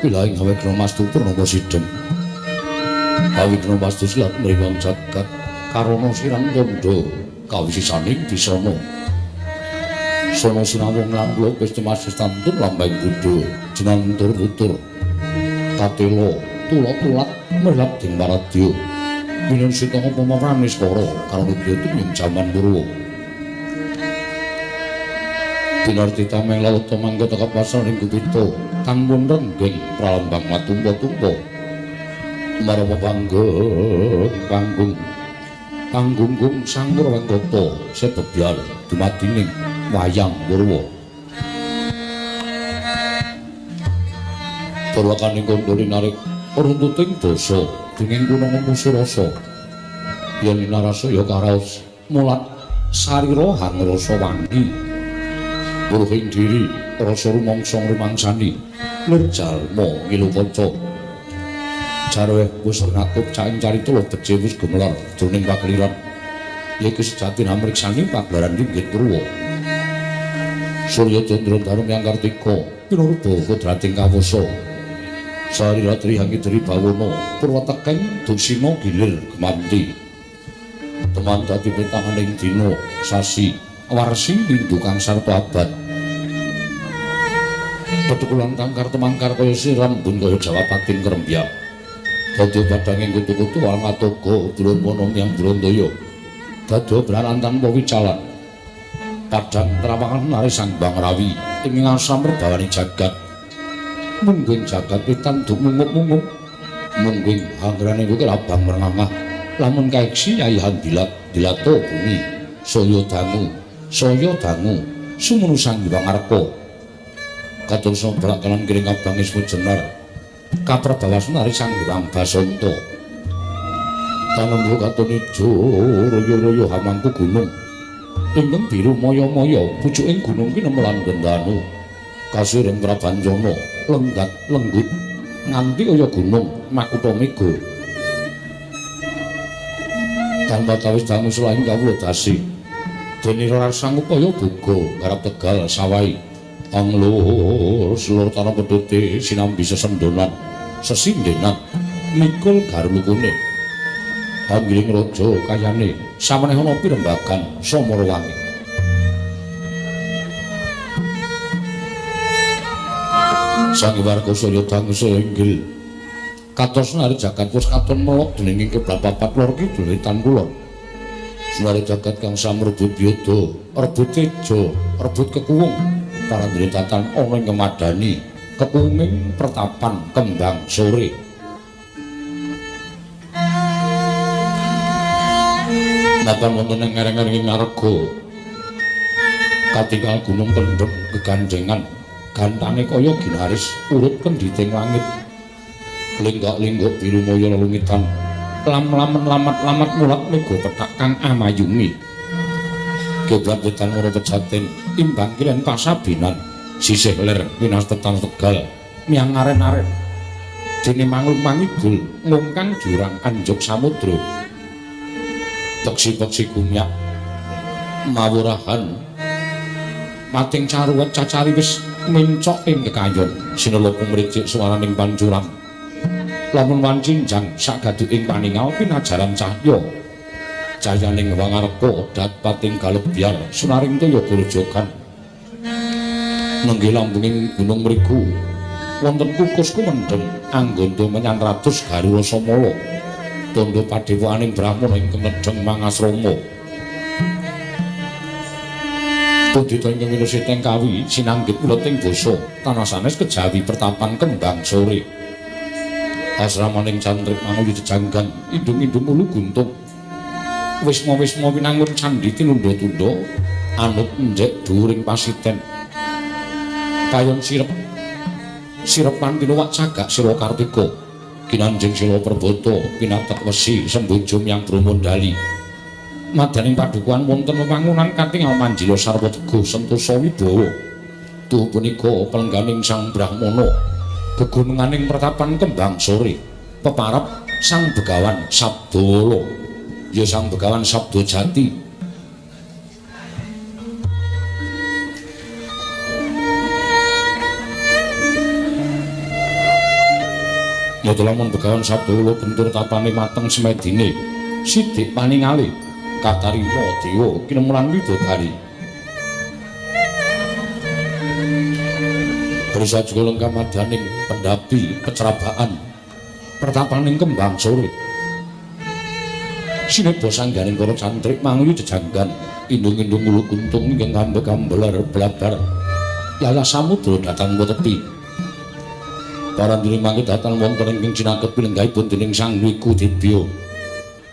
Wilayah Awigna Mastu Purnama Sidem. Awigna Mastu silat mriwang jagat karana sirang kandha kawisisaning bisana. Sono sinawung lan kula wis cemas tantun lambang budha jinantur tutur katela tula-tulat merlap ding paradya minun sita pamapraniswara karana kya tuming jaman purwa. Pinarti tameng lawata mangga tekapasan ing gupita kangmun renggeng pralambang matumpa-tumpa marapa panggung panggung panggunggung sang Purwangkata sebebyar dumadining wayang purwa. Purwakaning kandha linarik runtuting basa denging kuna ngemu rasa yen narasa ya karaos mulat sarira hangrasa wangi wuruhing diri rasa rumangsa ngrumangsani lir jalma ngilu kanca jarwe wis ngakup caing carita becik wis gumelar jroning pakeliran yaiku sejati namriksani pagelaran ringgit purwa. Surya Candra Darma Yang Kartika pinurba kodrating kawasa sarira trihangidri bawana purwa tekeng dusina gilir gemanti teman dadi petahaning dina sasi warsi windu kang sarta abad tetukulan tangkar temangkar kaya siram bun kaya jawapating krembyak dadi padanging kutu-kutu wangatoga brahmana yang brandaya dadi branan tanpa wicalan padang trawangan nari sang Bang Rawi ing ngasam rebawani jagat mungguing jagat witan dumungup-mungup mungguing hanggrane kuwi abang merangah lamun kaeksi Yai Handilat dilato bumi saya dangu sumunu sang Hyang Arka katon sobrak kanan kiring abang ismu jenar kaprabawas nari sang Hyang Basanta tanembu katon ijo royo-royo hamangku gunung ingkang biru maya-maya pucuking gunung ki nemelan gendanu kasiring Prabanjana lenggat lenggut nganti kaya gunung makutha mega tanpa tawis dangu selain kawula dasi dene ora sangupaya boga garap tegal sawai anglur selur tanah pedhute sinambi sesendonan sesindenan mikul garlukune anggiring raja kayane sameneh ana pirembagan Samarawangi. Sang warga saya dangu saya inggil katos nari jagat wis katon melok dening kiblat papat lor kidul wetan kulon. Senari jagat kang samrebut yoda rebut teja rebut kekuwung parandritatan ana ing kemadani kekuwunging pertapan kembang sore. Mapan wonten ing ngereng-ngereng ngarga katingal gunung kendheng gegandengan gantane kaya ginaris urut kendhiting langit lenggak-lenggok biru maya lelungitan lam-lamen lamat-lamat mulat mega pethak kang amayungi kiblat wetan ora pejaten imbang kilen pasabinan sisih ler winastetan tegal miyang aren-aren dene manglung mangidul ngungkang jurang anjuk samudra peksi-peksi gumyak mawurahan mating caruwet cacari wis mencok ing kekayon sinelopung mricik suwaraning pancuran lamun wancinjang sagaduking paningal pinajaran cahya jayaning wangarka dat pating galebyar sunaring toya gurjogan nenggih lambunging gunung mriku wonten kukus kumendhem anggondo menyang ratus garura samala tandha padhewokaning brahmana ingkang nedheng mangasrama. Pandhita ingkang winuseteng kawi sinanggit uleting basa tanah sanes kejawi pertapan kembang sore. Asramaning cantrik manguyu jejanggan indung-indung ulu guntung. Wisma-wisma winangun candhi tinunda-tunda anut njek dhuwuring pasiten. Payon sirep sirepan tinuwak cagak Sila Kartika. Kinanjing Sila Perbata pinatek wesi sembojo yang Brahmandali. Madaning padukuhan wonten wewangunan katingal manjila sarwa teguh sentosa wibawa. Tuhu punika pelengganing Sang Brahmana gegununganing pertapan kembang sore peparap Sang Begawan Sabdawala ya Sang Begawan Sabdajati. Nyata lamun Begawan Sabdawala bentur tapane mateng semedine sidik paningale katarima dewa kinemulan widodari. Bersajga lengkap madaning pendapi pecerabaan pertapaning kembang sore. Sineba sangganing para cantrik manguyu jejanggan indung-indung ulu kuntung ingkang kambek-kambelar blabar yayah samudra dhateng tepi. Para ndiri mangke dhateng wonten ingkang cinakep pilenggahipun dening Sang Wiku Dibya.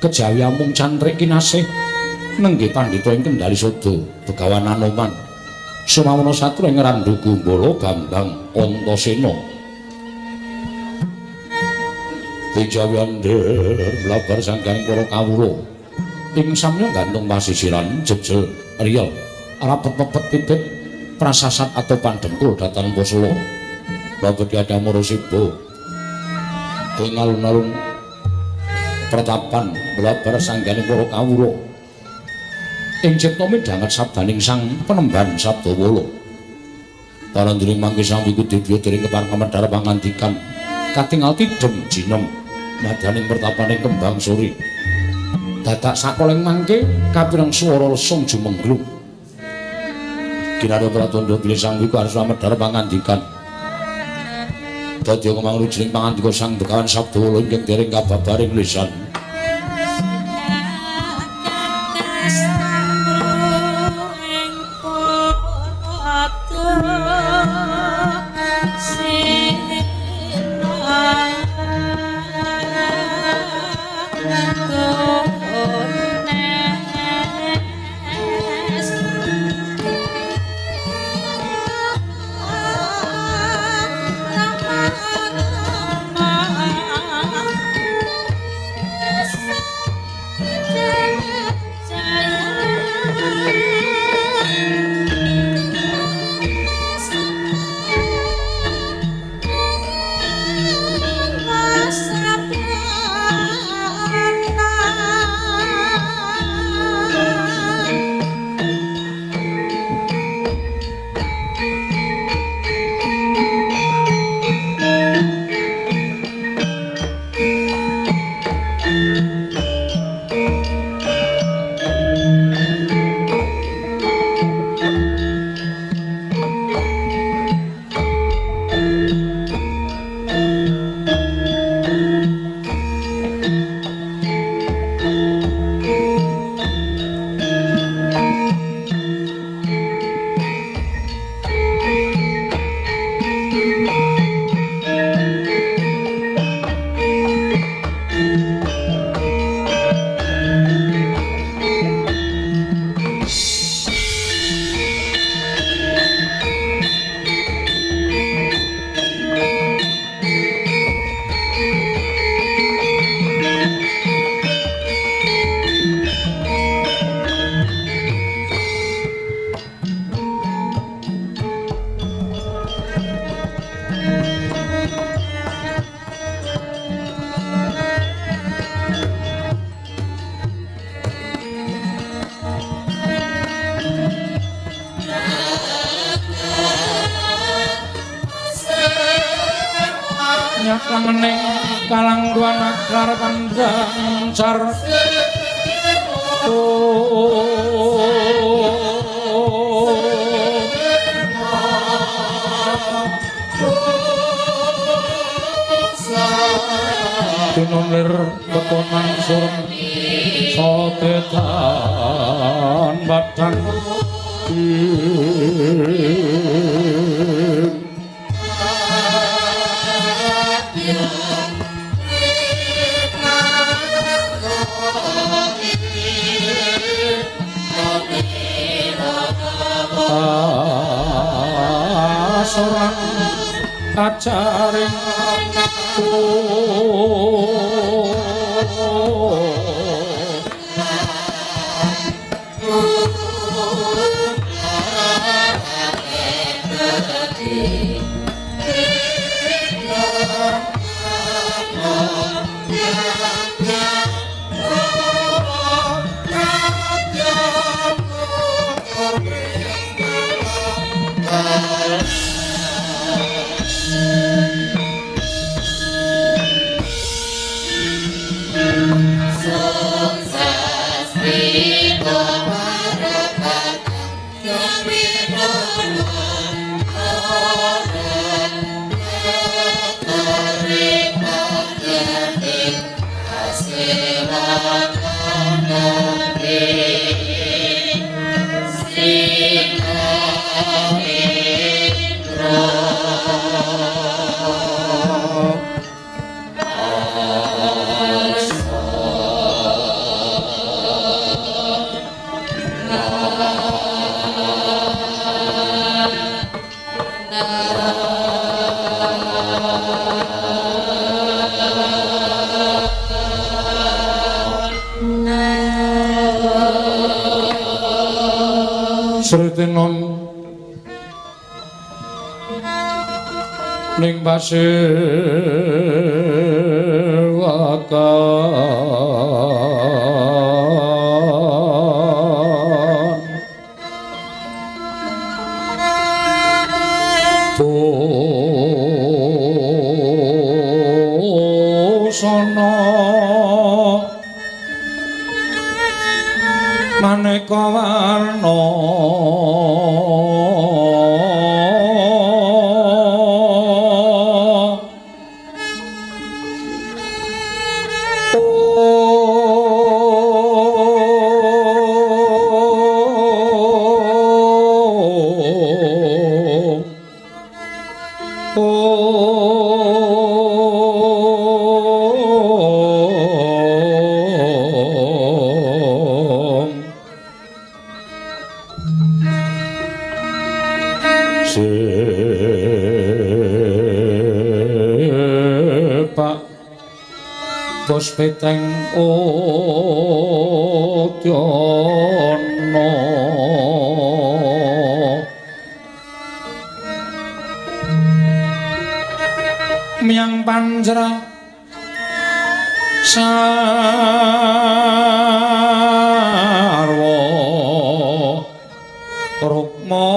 Kejawi amung cantrik kinasih nenggih pandhita ing Kendali Sada Begawan Anoman Sumawana Satra ing Randhu Gumbala Bambang Antasena. Kejawi andher mlabar sangganing para kawula ing samya gantung pasisiran jejel riyel rapet-pepet pipit prasasat atau pandengkul dhateng Posala. Bapak Adamara Siba ing alun-alun pertapan mlabar sangganing para kawula ing cipta midhanget sabdaning Sang Penemban Sabdawala. Para ndring mangke Sang Wiku Dibya dereng kepareng medhar pangandikan katingal tidem jinem madaning pertapaning kembang suri. Dadak sakoleng mangke kapireng swara lesung jumengglung. Kinarya pratandha bilih Sang Wiku arsa medhar pangandikan. Dadi kemangrujining pangandika Sang Begawan Sabdawala ingkang dereng kababaring lisan. Nyakangening kalangguan akar pandancar tinonlir kekonan surem sotetan batang. Asoran ajaring Sritenon ning pasewakan busana maneka warna Bos peteng odyana miyang panjra sarwa rukma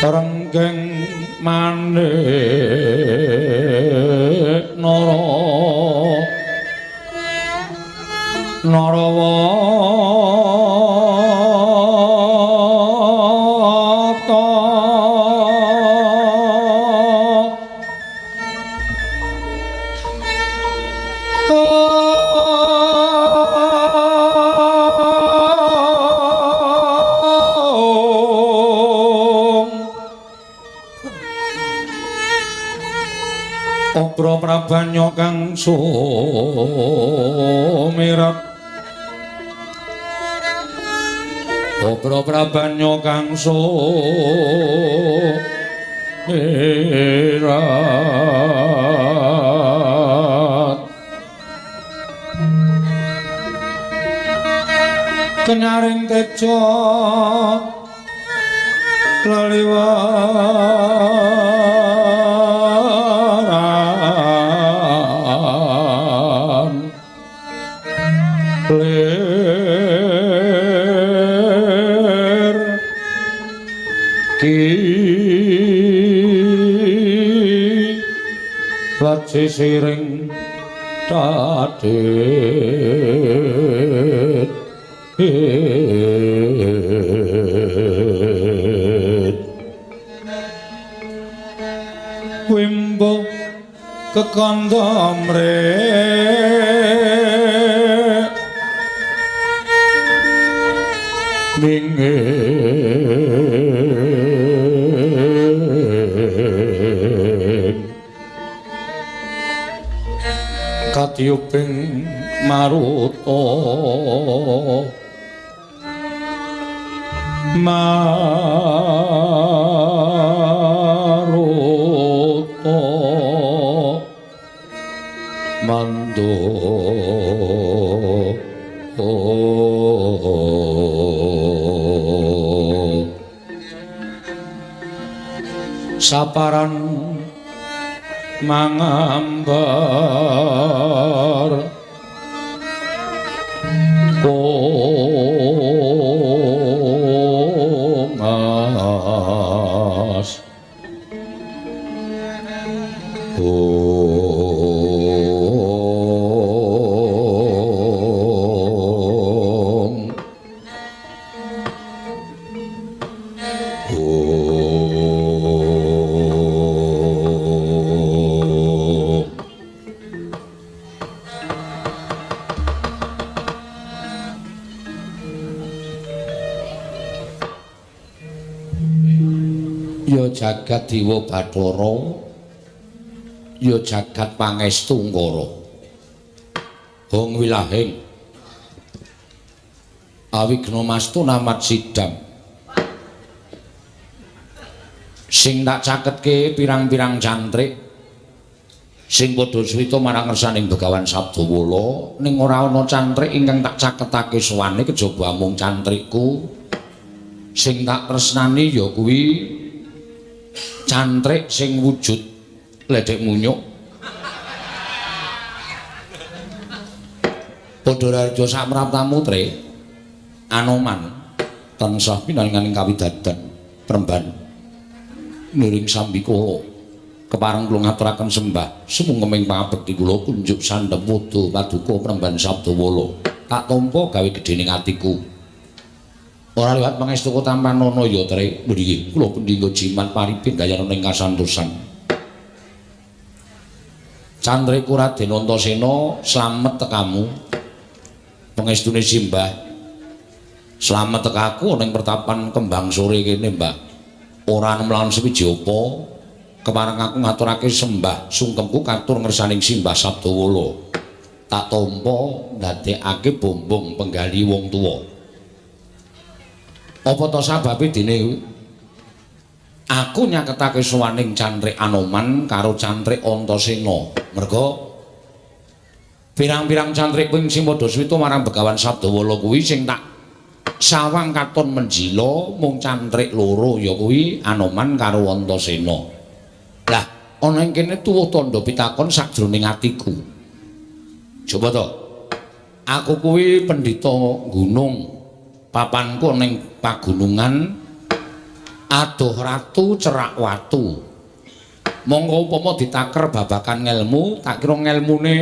renggeng manik nara narawata Obro prabanya kang sumirat Obro prabanya kang sumirat Kenyaring tejo leliwaran lir ki laci siring tadit wimbo kekandha mrek minging katiyuping maruta maruta mando saparan mangambar kongas ong ong. Ya jagat Dewa Bathara, ya jagat Pangestu Ngara. Hong wilahing awigna mastu namat sidam. Sing tak caketke pirang-pirang cantrik sing padha suwita marang ngersaning Begawan Sabdawala, ning ora ana cantrik ingkang tak caketake sowane kejaba amung cantrikku sing tak tresnani ya kuwi cantrik sing wujud ledhek munyuk. Padha raja samraptamu Tre Anoman tansah pinaringan kawidadan premban niring sambikala kepareng kula ngaturaken sembah sumungkeming pangabekti kula kunjuk sandhem wuda paduka premban Sabdawala. Tak tampa gawe gedhening atiku. Ora liwat pangestuku tampanana ya Tre. Nggih, kula pendhingga jimat paripin gayana ing kasantosan. Candriku Raden Antasena slamet tekamu. Pangestune simbah. Slamet tekaku ning pertapan Kembang Sore kene, Mbah. Ora mlawan sewiji apa. Kepareng aku ngaturake sembah sungkemku katur ngersaning simbah Sabdawala. Tak tampa ndadekake bombong penggali wong tuwa. Apa ta sababe dene aku nyaketake sowaning cantrik Anoman karo cantrik Antasena. Merga pirang-pirang cantrik kuwi sing padha suwita marang Begawan Sabdawala kuwi sing tak sawang katon menjila mung cantrik loro ya kuwi Anoman karo Antasena. Lah ana ing kene tuwuh tandha pitakon sakjroning atiku. Coba to. Aku kuwi pendhita gunung. Papanku ning pagunungan adoh ratu cerak watu. Monggo upama ditaker babagan ngelmu, tak kira ngelmune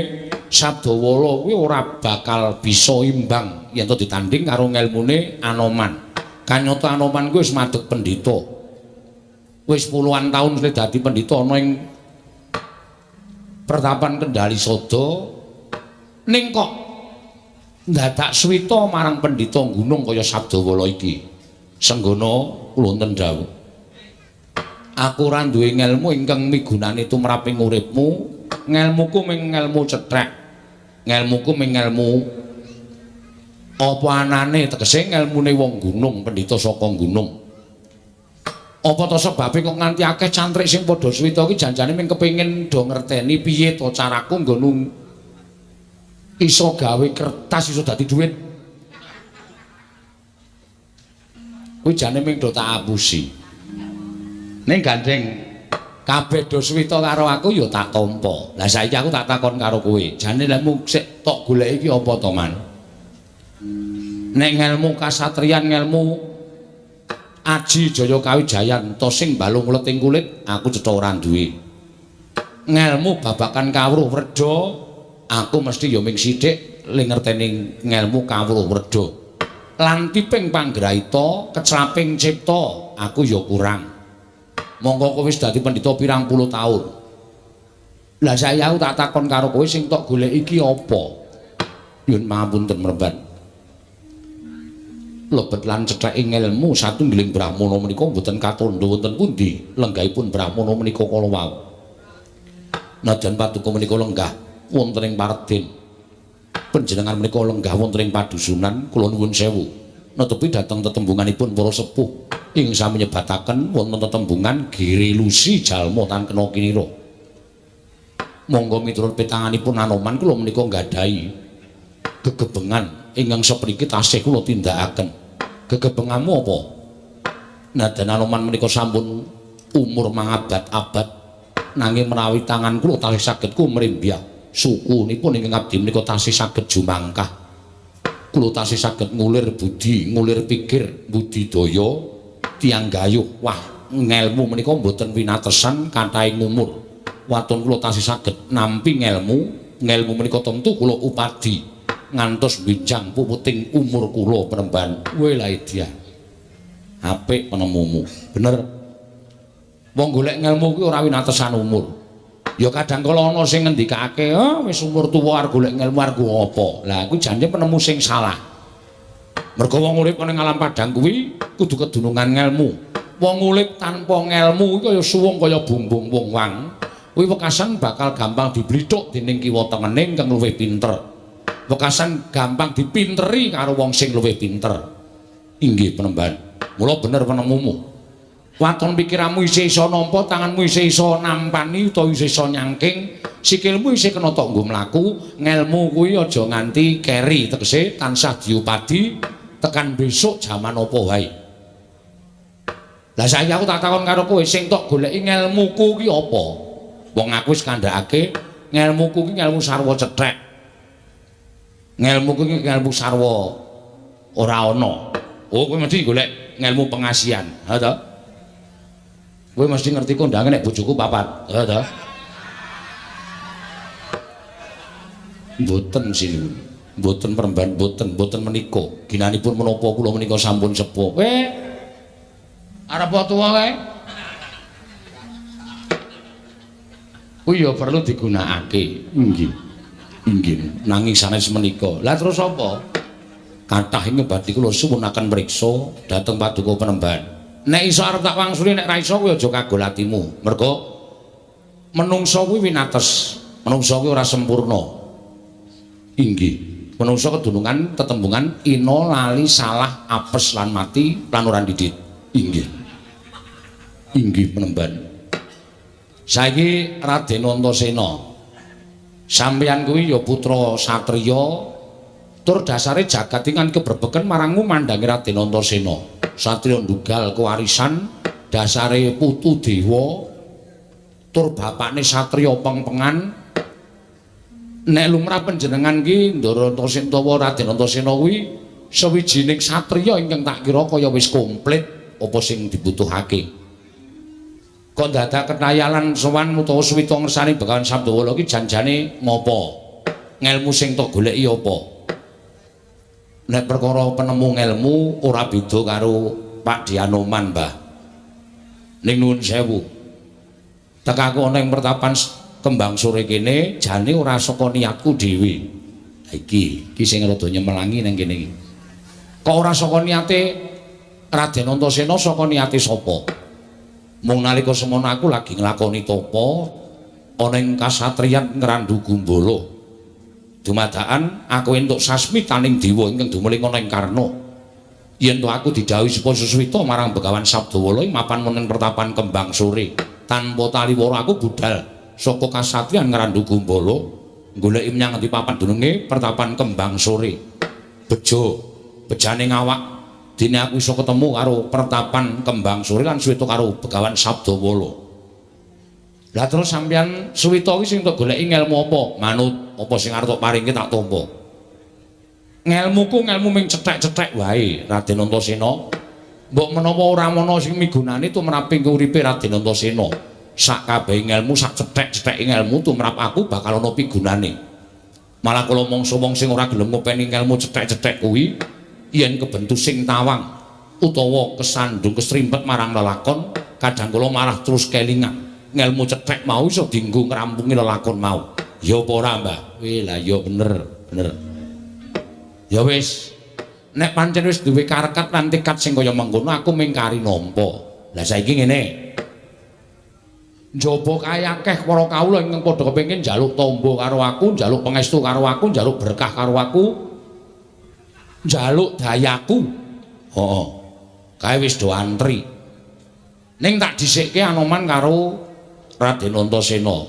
Sabdawala kuwi ora bakal bisa imbang yen to ditanding karo ngelmune Anoman. Kanyata Anoman kuwi wis madeg pendhita. Wis puluhan taun suwe dadi pendhita ana ing pertapan Kendali Sada, ning kok ndadak suwita marang pendhita gunung kaya Sabdawala iki. Senggono kula wonten dawuh. Aku ora duwe ngelmu ingkang migunani tumraping uripmu. Ngelmuku mung ngelmu cethek. Ngelmuku mung ngelmu apa anane, tegese ngelmune wong gunung, pendhita saka gunung. Apa ta sebabe kok nganti akeh cantrik sing padha suwita iki janjane mung kepengin do ngerteni piye to caraku nggon iso gawe kertas iso dadi dhuwit. Kuwi jane mung do tak apusi. Ning gandeng kabeh do suwita karo aku ya tak tampa. Lah saiki aku tak takon karo kowe, jane lekmu sik tok goleki iki apa to, Man? Nek ngelmu kasatriyan, ngelmu aji jaya kawijayan to sing balung leting kulit, aku cetha ora duwe. Ngelmu babakan kawruh wredha, aku mesti ya ming sithik le ngerteni ngelmu kawruh wredha. Lan tiping panggraita, kecraping cipta, aku ya kurang. Monggo kowe wis dadi pendhita pirang puluh taun. Lah saiki aku tak takon karo kowe sing tok golek iki apa? Nyuwun pangapunten mremban. Lebet lan cetheke ngelmu satunggiling brahmana menika mboten katandha wonten pundi lenggahipun brahmana menika kala wau. Nadyan paduka menika lenggah wonten ing paredin. Panjenengan menika lenggah wonten ing padusunan, kula nuwun sewu. Netepi dhateng tetembunganipun para sepuh ing sami nyebataken wonten tetembungan Girilusi jalma tan kena kinira. Monggo miturut petanganipun Anoman kula menika nggadahi gegebengan ingkang sepriki tasih kula tindakaken. Gegebenganmu apa? Nadyan Anoman menika sampun umur mangabad-abad, nanging menawi tangan kula tasih saged kumrembyah sukunipun ingkang abdi menika tasih saged jumangkah. Kula tasih saged ngulir budi, ngulir pikir, budidaya tiyang gayuh. Wah, ngelmu menika mboten winatesan kathahing umur. Waton kula tasih saged nampi ngelmu, ngelmu menika tentu kula upadi ngantos benjang puputing umur kula premban. Kowe lha dia. Apik penemumu. Bener. Wong golek ngelmu kuwi ora winatesan umur. Ya kadang kala ana sing ngendikake, "Ah, wis umur tuwa arep golek ngelmu arep apa?" Lah kuwi jane penemu sing salah. Mergo wong urip ning alam padang kuwi kudu kedunungan ngelmu. Wong urip tanpa ngelmu kuwi kaya suwung kaya bumbung wong wang. Kuwi wekasan bakal gampang diblithuk dening kiwa tengene ingkang luwih pinter. Wekasan gampang dipinteri karo wong sing luwih pinter. Inggih Panembahan. Mula bener penemumu. Waton pikiranmu isih iso nampa, tanganmu isih iso nampani utawa isih iso nyangking, sikilmu isih kena tok nggo mlaku, ngelmu kuwi aja nganti keri, tegese tansah diupadi tekan besok jaman apa wae. Lah saiki aku tak takon karo kowe, sing tok goleki ngelmuku ki apa? Wong aku wis kandhakake ngelmuku ki ngelmu sarwa cethek. Ngelmuku ki ngelmu sarwa ora ana. Oh, kowe mesti golek ngelmu pengasihan, ha to? Kowe mesti ngerti kondange nek bojoku papat, ha to? Mboten sinuwun. Mboten Peremban, mboten, mboten menika. Ginanipun menapa kula menika sampun sepuh. Kowe arep tuwa kae? Kuwi ya perlu digunakake. Nggih. Nggih, nanging sanes menika. Lah terus apa? Kathah ing badhe kula suwunaken mriksa dhateng paduka Panembahan. Nek iso arep tak wangsuli, nek ra iso kuwi aja kagol atimu. Mergo menungsa kuwi winates, menungsa kuwi ora sempurna. Inggih, menungsa kedunungan tetembungan ina lali salah apes lan mati lan ora ndidit. Inggih. Inggih Panembahan. Saiki Raden Antasena, sampeyan kuwi ya putra satriya tur dasare jagat iki kan kebrebeken marangmu mandangi Raden Antasena. Satriya ndugal kewarisan dasare putu dewa tur bapakne satriya pengpengan. Nek lumrah panjenengan ki Ndara Antasena utawa Raden Antasena kuwi sawijining satriya ingkang tak kira kaya wis komplit apa sing dibutuhake. Kok dadak ketayalan sowan utawa suwita ngersani Begawan Sabdawala ki janjane ngopo? Ngelmu sing tok goleki apa? Nek perkara penemu ngelmu ora beda karo Pak Dianoman, Mbah. Ning nuwun sewu. Tekaku ana ing pertapan Kembang Sore kene jane ora saka niatku dhewe. Iki, iki sing rada nyemelangi nang kene iki. Kok ora saka niate Raden Antasena, saka niate sapa? Mung nalika semono aku lagi nglakoni tapa ana ing kasatriyan Ngrandu Gumbala. Dumadakan aku entuk sasmitaning dewa ingkang dumeling ana ing Karna. Yen to aku didhawuhi supaya suswita marang Begawan Sabdawala ing mapan meneng pertapan Kembang Sore. Tanpa taliwara aku budal saka kasatriyan Ngrandu Gumbala goleki menyang ngendi papan dununge pertapan Kembang Sore. Bejo, bejane ngawak dene aku iso ketemu karo pertapan Kembang Sore lan suwita karo Begawan Sabdawala. Lah terus sampeyan suwita iki sing tok goleki ngelmu apa? Manut apa sing arep tok paringke tak tampa. Ngelmuku ngelmu ming cethek-cethek wae, Raden Antasena. Mbok menawa ora ana sing migunani tumrap ing uripe Raden Antasena. Sak kabehe ngelmu, sak cethek-cetheke ngelmu tumrap aku bakal ana pigunane. Malah kala mangsa wong sing ora gelem ngopeni ngelmu cethek-cethek kuwi yen kebentu sing tawang utawa kesandung kesrimpet marang lelakon, kadang kala marah terus kelingan. Ngelmu cethek mau iso dienggo ngrampungi lelakon mau. Ya apa ora, Mbah? Weh, lah ya bener, bener. Ya wis. Nek pancen wis duwe karekat lan tekad sing kaya mengkono aku mung kari nampa. Lah saiki ngene. Njaba kae akeh para kawula ingkang padha kepengin njaluk tamba karo aku, njaluk pangestu karo aku, njaluk berkah karo aku, njaluk dayaku. Heeh. Kae wis do antri. Ning tak dhisikke Anoman karo Raden Antasena.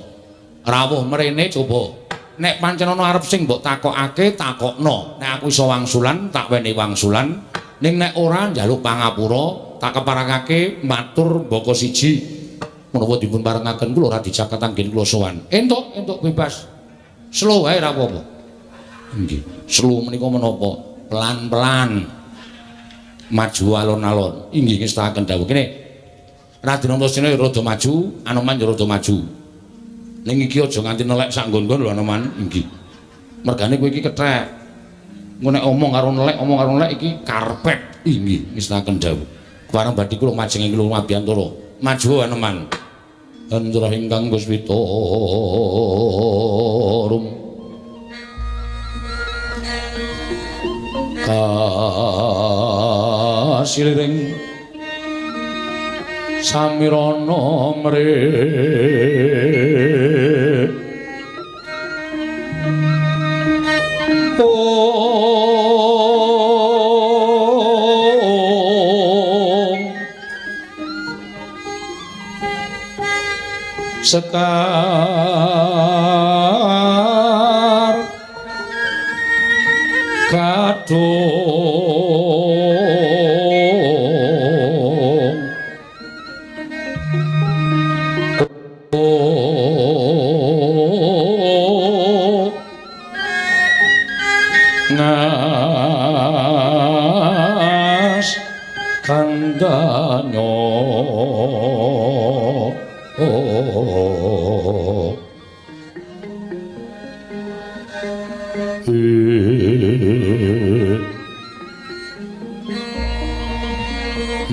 Rawuh mrene coba. Nek pancen ana arep sing mbok takokake, takokno. Nek aku iso wangsulan, tak wenehi wangsulan. Ning nek ora njaluk pangapura, tak keparengake matur mbaka siji. Menapa dipun parengaken kula ora dicaket anggen kula sowan. Entuk, entuk bebas. Slow wae ora apa-apa. Nggih. Slow menika menapa? Pelan-pelan. Maju alon-alon. Inggih ngestakaken dawuh. Kene Raden Antasena ya rada maju, Anoman ya rada maju. Ning iki aja nganti nelek sak nggon-nggon lho Anoman. Inggih. Mergane kowe iki kethek. Engko nek omong karo nelek, omong karo nelek iki karpet. Inggih ngestakaken dawuh. Kepareng badhe kula majeng ing kula mabiyantara. Maju Anoman. Andra ingkang Guswita rum. Kasiliring Samirana mrih Sekar kadung ngas kandanyo.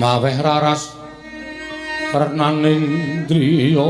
Maweh raras renaning driya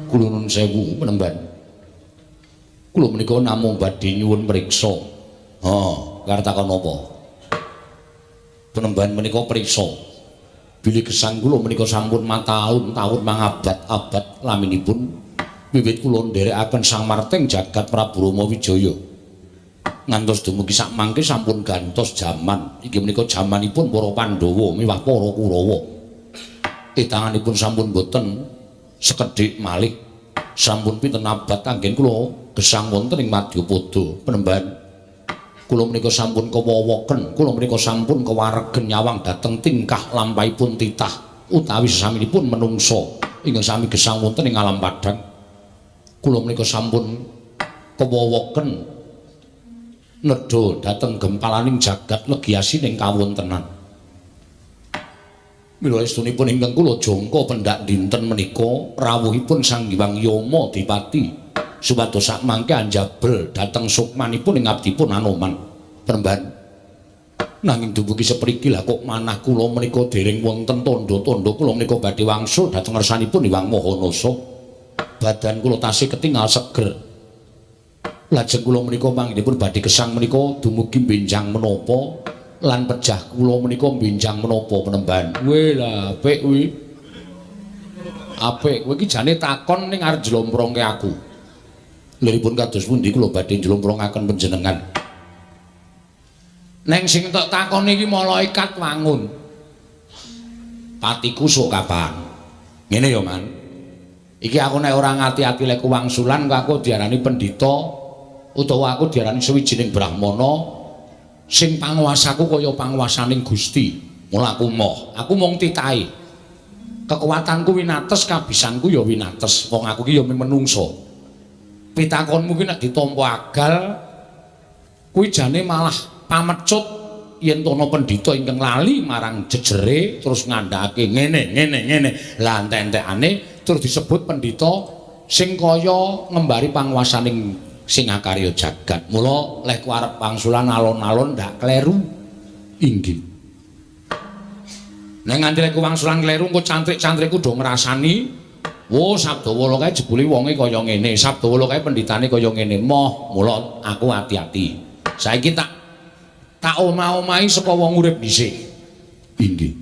Kula nuwun sewu penemban. Kula menika namung badhe nyuwun mriksa. Ha, karep takon napa? Penemban menika priksa. Bilih gesang kula menika sampun mataun-taun mangabad-abad laminipun wiwit kula nderekaken Sang Marting Jagat Prabu Rama Wijaya. Ngantos dumugi sakmangke sampun gantos jaman. Inggih menika jamanipun para Pandhawa miwah para Kurawa. Etanganipun sampun boten sekedhik malih. Sampun pinten abad anggen kula gesang wonten ing Madyapada penemban. Kula menika sampun kewowoken, kula menika sampun kewaregen nyawang dhateng tingkah lampahipun titah utawi sesaminipun menungsa ingkang sami gesang wonten ing alam padhang. Kula menika sampun kewowoken nedha dhateng gempalaning jagat legi asining kawontenan. Mila estunipun ingkang kula jangka pendak dinten menika rawuhipun Sang Hyang Yama Dipati supados sakmangke anjabel dhateng sukmanipun ing abdipun Anoman. Penemban. Nanging dumugi sepriki lah kok manah kula menika dereng wonten tandha-tandha kula menika badhe wangsul dhateng ngersanipun Hyang Mahanasa. Badan kula tasih ketingal seger. Lajeng kula menika panggenipun badhe gesang menika dumugi benjang menapa lan pejah kula menika benjang menapa penemban. Weh lah apik kuwi. Apik kowe iki jane takon ning arep njlomprongke aku. Liripun kados pundi kula badhe njlomprongaken panjenengan. Neng sing tok takoni iki malaikat wangun. Patiku sok kapan? Ngene ya, Man. Iki aku nek ora ngati-ati lek wangsulan aku diarani pendhita utawa aku diarani suwijining brahmana sing panguwasaku kaya panguwasaning Gusti. Mula aku moh, aku mung titahe. Kekuatanku winates, kabisanku ya winates. Wong aku ki ya menungso. Pitakonmu ki nek ditampa agal kuwi jane malah pamecut yen to ana pendhita ingkang lali marang jejere terus ngandhakake ngene ngene ngene. Lah entek-entekane terus disebut pendhita sing kaya ngembari panguwasaning sing akarya jagat. Mula leh ku arep wangsulan alon-alon ndak kleru. Inggih. Nek nganti lek wangsulan kleru engko cantrik-cantrikku do ngrasani, wo Sabdawala kae jebule wonge kaya ngene, Sabdawala kae pendhitane kaya ngene. Moh, mula aku ati-ati. Saiki tak omah-omahi saka wong urip dhisik. Inggih.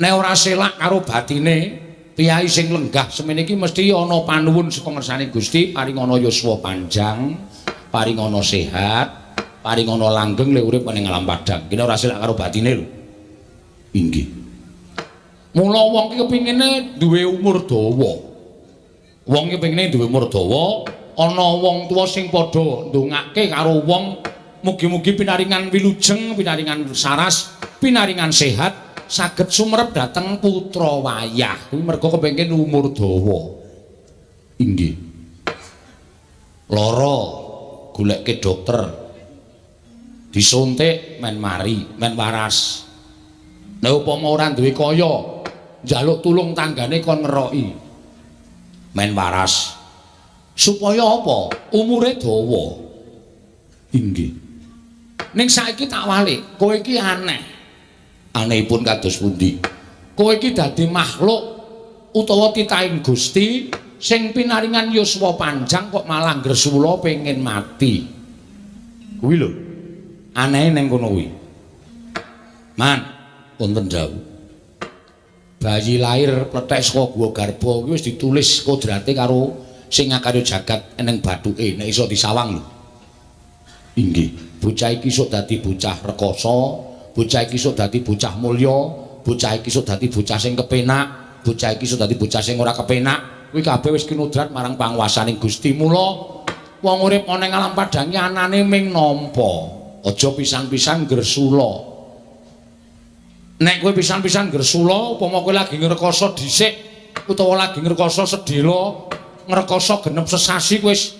Nek ora selak karo batine piyai sing lenggah semene iki mesti ana panuwun saka ngersane Gusti, paring ana yuswa panjang, paring ana sehat, paring ana langgeng le urip ning alam padhang. Kene ora selak karo batine lho. Inggih. Mula wong ki kepingine duwe umur dawa. Wong ki kepingine duwe umur dawa, ana wong tuwa sing padha ndongake karo wong mugi-mugi pinaringan wilujeng, pinaringan saras, pinaringan sehat, saged sumerep dhateng putra wayah. Kuwi merga kepengin umur dawa. Inggih. Lara goleke dokter. Disuntik men mari, men waras. Nek upama ora duwe kaya, njaluk tulung tanggane kon ngeroki. Men waras. Supaya apa? Umure dawa. Inggih. Ning saiki tak walik, kowe iki aneh. Anehipun kados pundi? Kowe iki dadi makhluk utawa titahing Gusti sing pinaringan yuswa panjang kok malah ngresula pengen mati. Kuwi lho. Anehe ning kono kuwi. Man, wonten dawuh. Bayi lahir plethek saka gua garba kuwi wis ditulis kodrate karo sing ngakarya jagat eneng bathuke nek iso disawang lho. Inggih, bocah iki sok dadi bocah rekoso, bocah iki sok dadi bocah mulya, bocah iki sok dadi bocah sing kepenak, bocah iki sok dadi bocah sing ora kepenak. Kuwi kabeh wis kinodrat marang panguwasaning Gusti. Mula wong urip ana ing alam padang anane ming nampa. Aja pisan-pisan gresula. Nek kowe pisan-pisan gresula, upama kowe lagi ngrekoso dhisik utawa lagi ngrekoso sedhela, ngrekoso genep sesasi kowe wis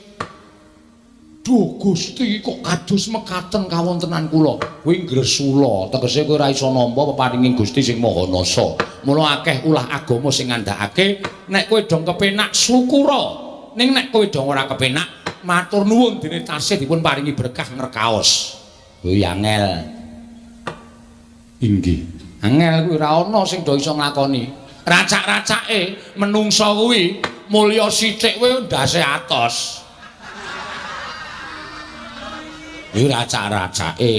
duh Gusti kok kados mekaten kawontenan kula. Kuwi ngresula, tegese kowe ora iso nampa peparinging Gusti sing Maha Nasa. Mula akeh ulah agama sing ngandhakake nek kowe dong kepenak syukura. Ning nek kowe dong ora kepenak, matur nuwun dene tasih dipun paringi berkah ngrekaos. Kuwi angel. Inggih. Angel kuwi ora ana sing do iso nglakoni. Racak-racake menungsa kuwi mulya sithik kuwi ndase atos. Iki racak-racake.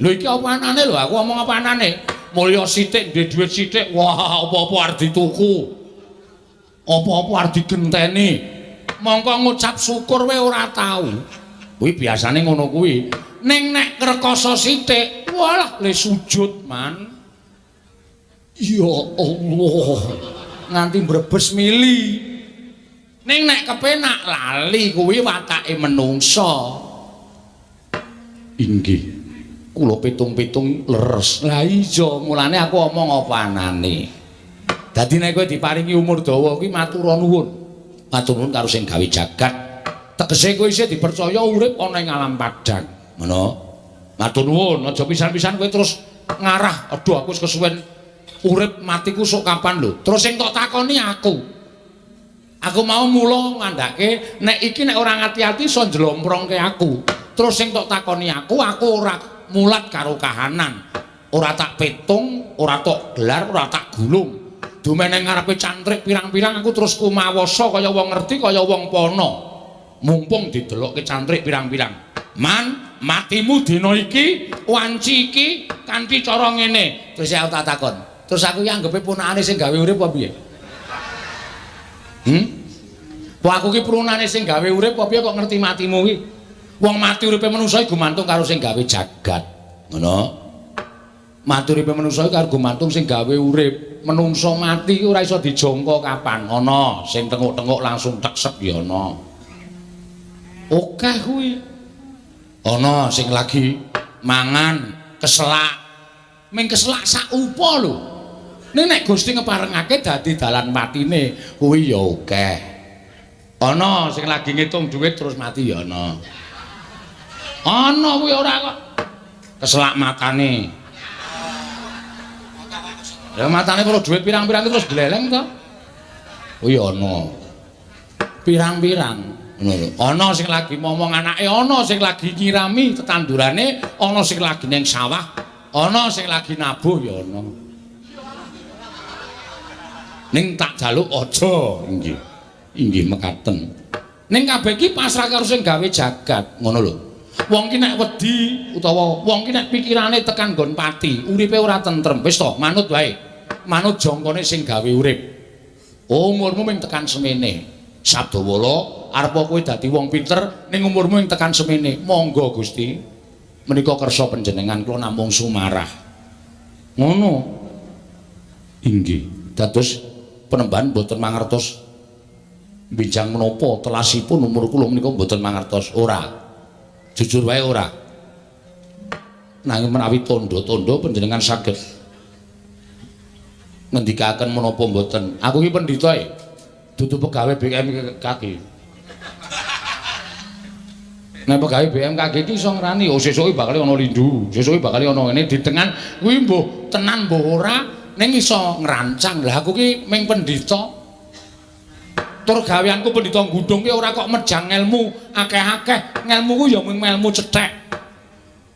Lho iki apa anane lho, aku ngomong apa anane? Mulya sithik ndek dhuwit sithik, wah apa-apa arep dituku. Apa-apa arep digenteni. Mongko ngucap syukur wae ora tau. Kuwi biasane ngono kuwi. Ning nek ngrekoso sithik, walah le sujud man. Ya Allah. Nganti mbrebes mili. Ning nek kepenak lali kuwi watake menungsa. Inggih. Kula pitung-pitung leres. Lah iya, mulane aku omong apa anane. Dadi nek kowe diparingi umur dawa kuwi matur nuwun. Matur nuwun karo sing gawe jagat. Tegese kowe isih dipercaya urip ana ing alam padang. Ngono. Matur nuwun, aja pisan-pisan kowe terus ngarah, aduh aku wis kesuwen urip matiku sok kapan lho. Terus sing tok takoni aku. Aku mau mula ngandhake nek iki nek ora ngati-ati iso njlomprongke aku. Terus sing tok takoni aku, aku ora mulat karo kahanan. Ora tak petung, ora tok gelar, ora tak gulung. Dumene ngarepe cantrik pirang-pirang aku terus kumawasa kaya wong ngerti kaya wong pono. Mumpung didelokke cantrik pirang-pirang. Man, matimu dina iki, wanci iki kanthi cara ngene. Terus aku tak takon. Terus aku ki anggepe ponakane sing gawe urip apa piye? Wah aku ki prunane sing gawe urip apa piye kok ngerti matimu ki? Wong mati uripe manungsa iki gumantung karo sing gawe jagat. Ngono. Mati uripe manungsa iki karo gumantung sing gawe urip. Menungsa mati ki ora iso dijangka kapan. Ana sing tenguk-tenguk langsung teksek ya ana. Akeh kuwi. Ana sing lagi mangan keselak. Ming keselak sak upa lho. Ning nek Gusti ngeparengake dadi dalan matine kuwi ya akeh. Ana sing lagi ngitung dhuwit terus mati ya ana. Ana kuwi ora kok keselak matane. Ya matane perlu dhuwit pirang-pirang terus gleleng to. Kuwi ana. Pirang-pirang ngono lho. Ana sing lagi momong anake, ana sing lagi nyirami tetandurane, ana sing lagi ning sawah, ana sing lagi nabuh ya ana. Ning tak jaluk aja. Inggih. Inggih mekaten. Ning kabeh iki pasrah karo sing gawe jagat, ngono lho. Wong ki nek wedi utawa wong ki nek pikirane tekan nggon pati, uripe ora tentrem. Wis to, manut wae. Manut jangkane sing gawe urip. Umurmu ming tekan semene. Sabdawala arep kowe dadi wong pinter ning umurmu ing tekan semene. Monggo Gusti. Menika kersa panjenengan kula namung sumarah. Ngono. Inggih. Dados penemban mboten mangertos bijang menapa telasipun umur kula menika mboten mangertos. Ora. Jujur wae ora. Nanging menawi tandha-tandha panjenengan saged ngendikaken menapa mboten. Aku iki pendhita e. Dudu pegawe BMKG. Nek pegawe BMKG iki iso ngrani, oh sesuke bakal ana lindu, sesuke bakal ana ngene ditengan kuwi mbuh tenan mbuh ora ning iso ngrancang. Lah aku ki ming pendhita. Tur gaweanku pendhita gundung ki ora kok mejang ngelmu akeh-akeh, ngelmuku ya mung ngelmu cethek.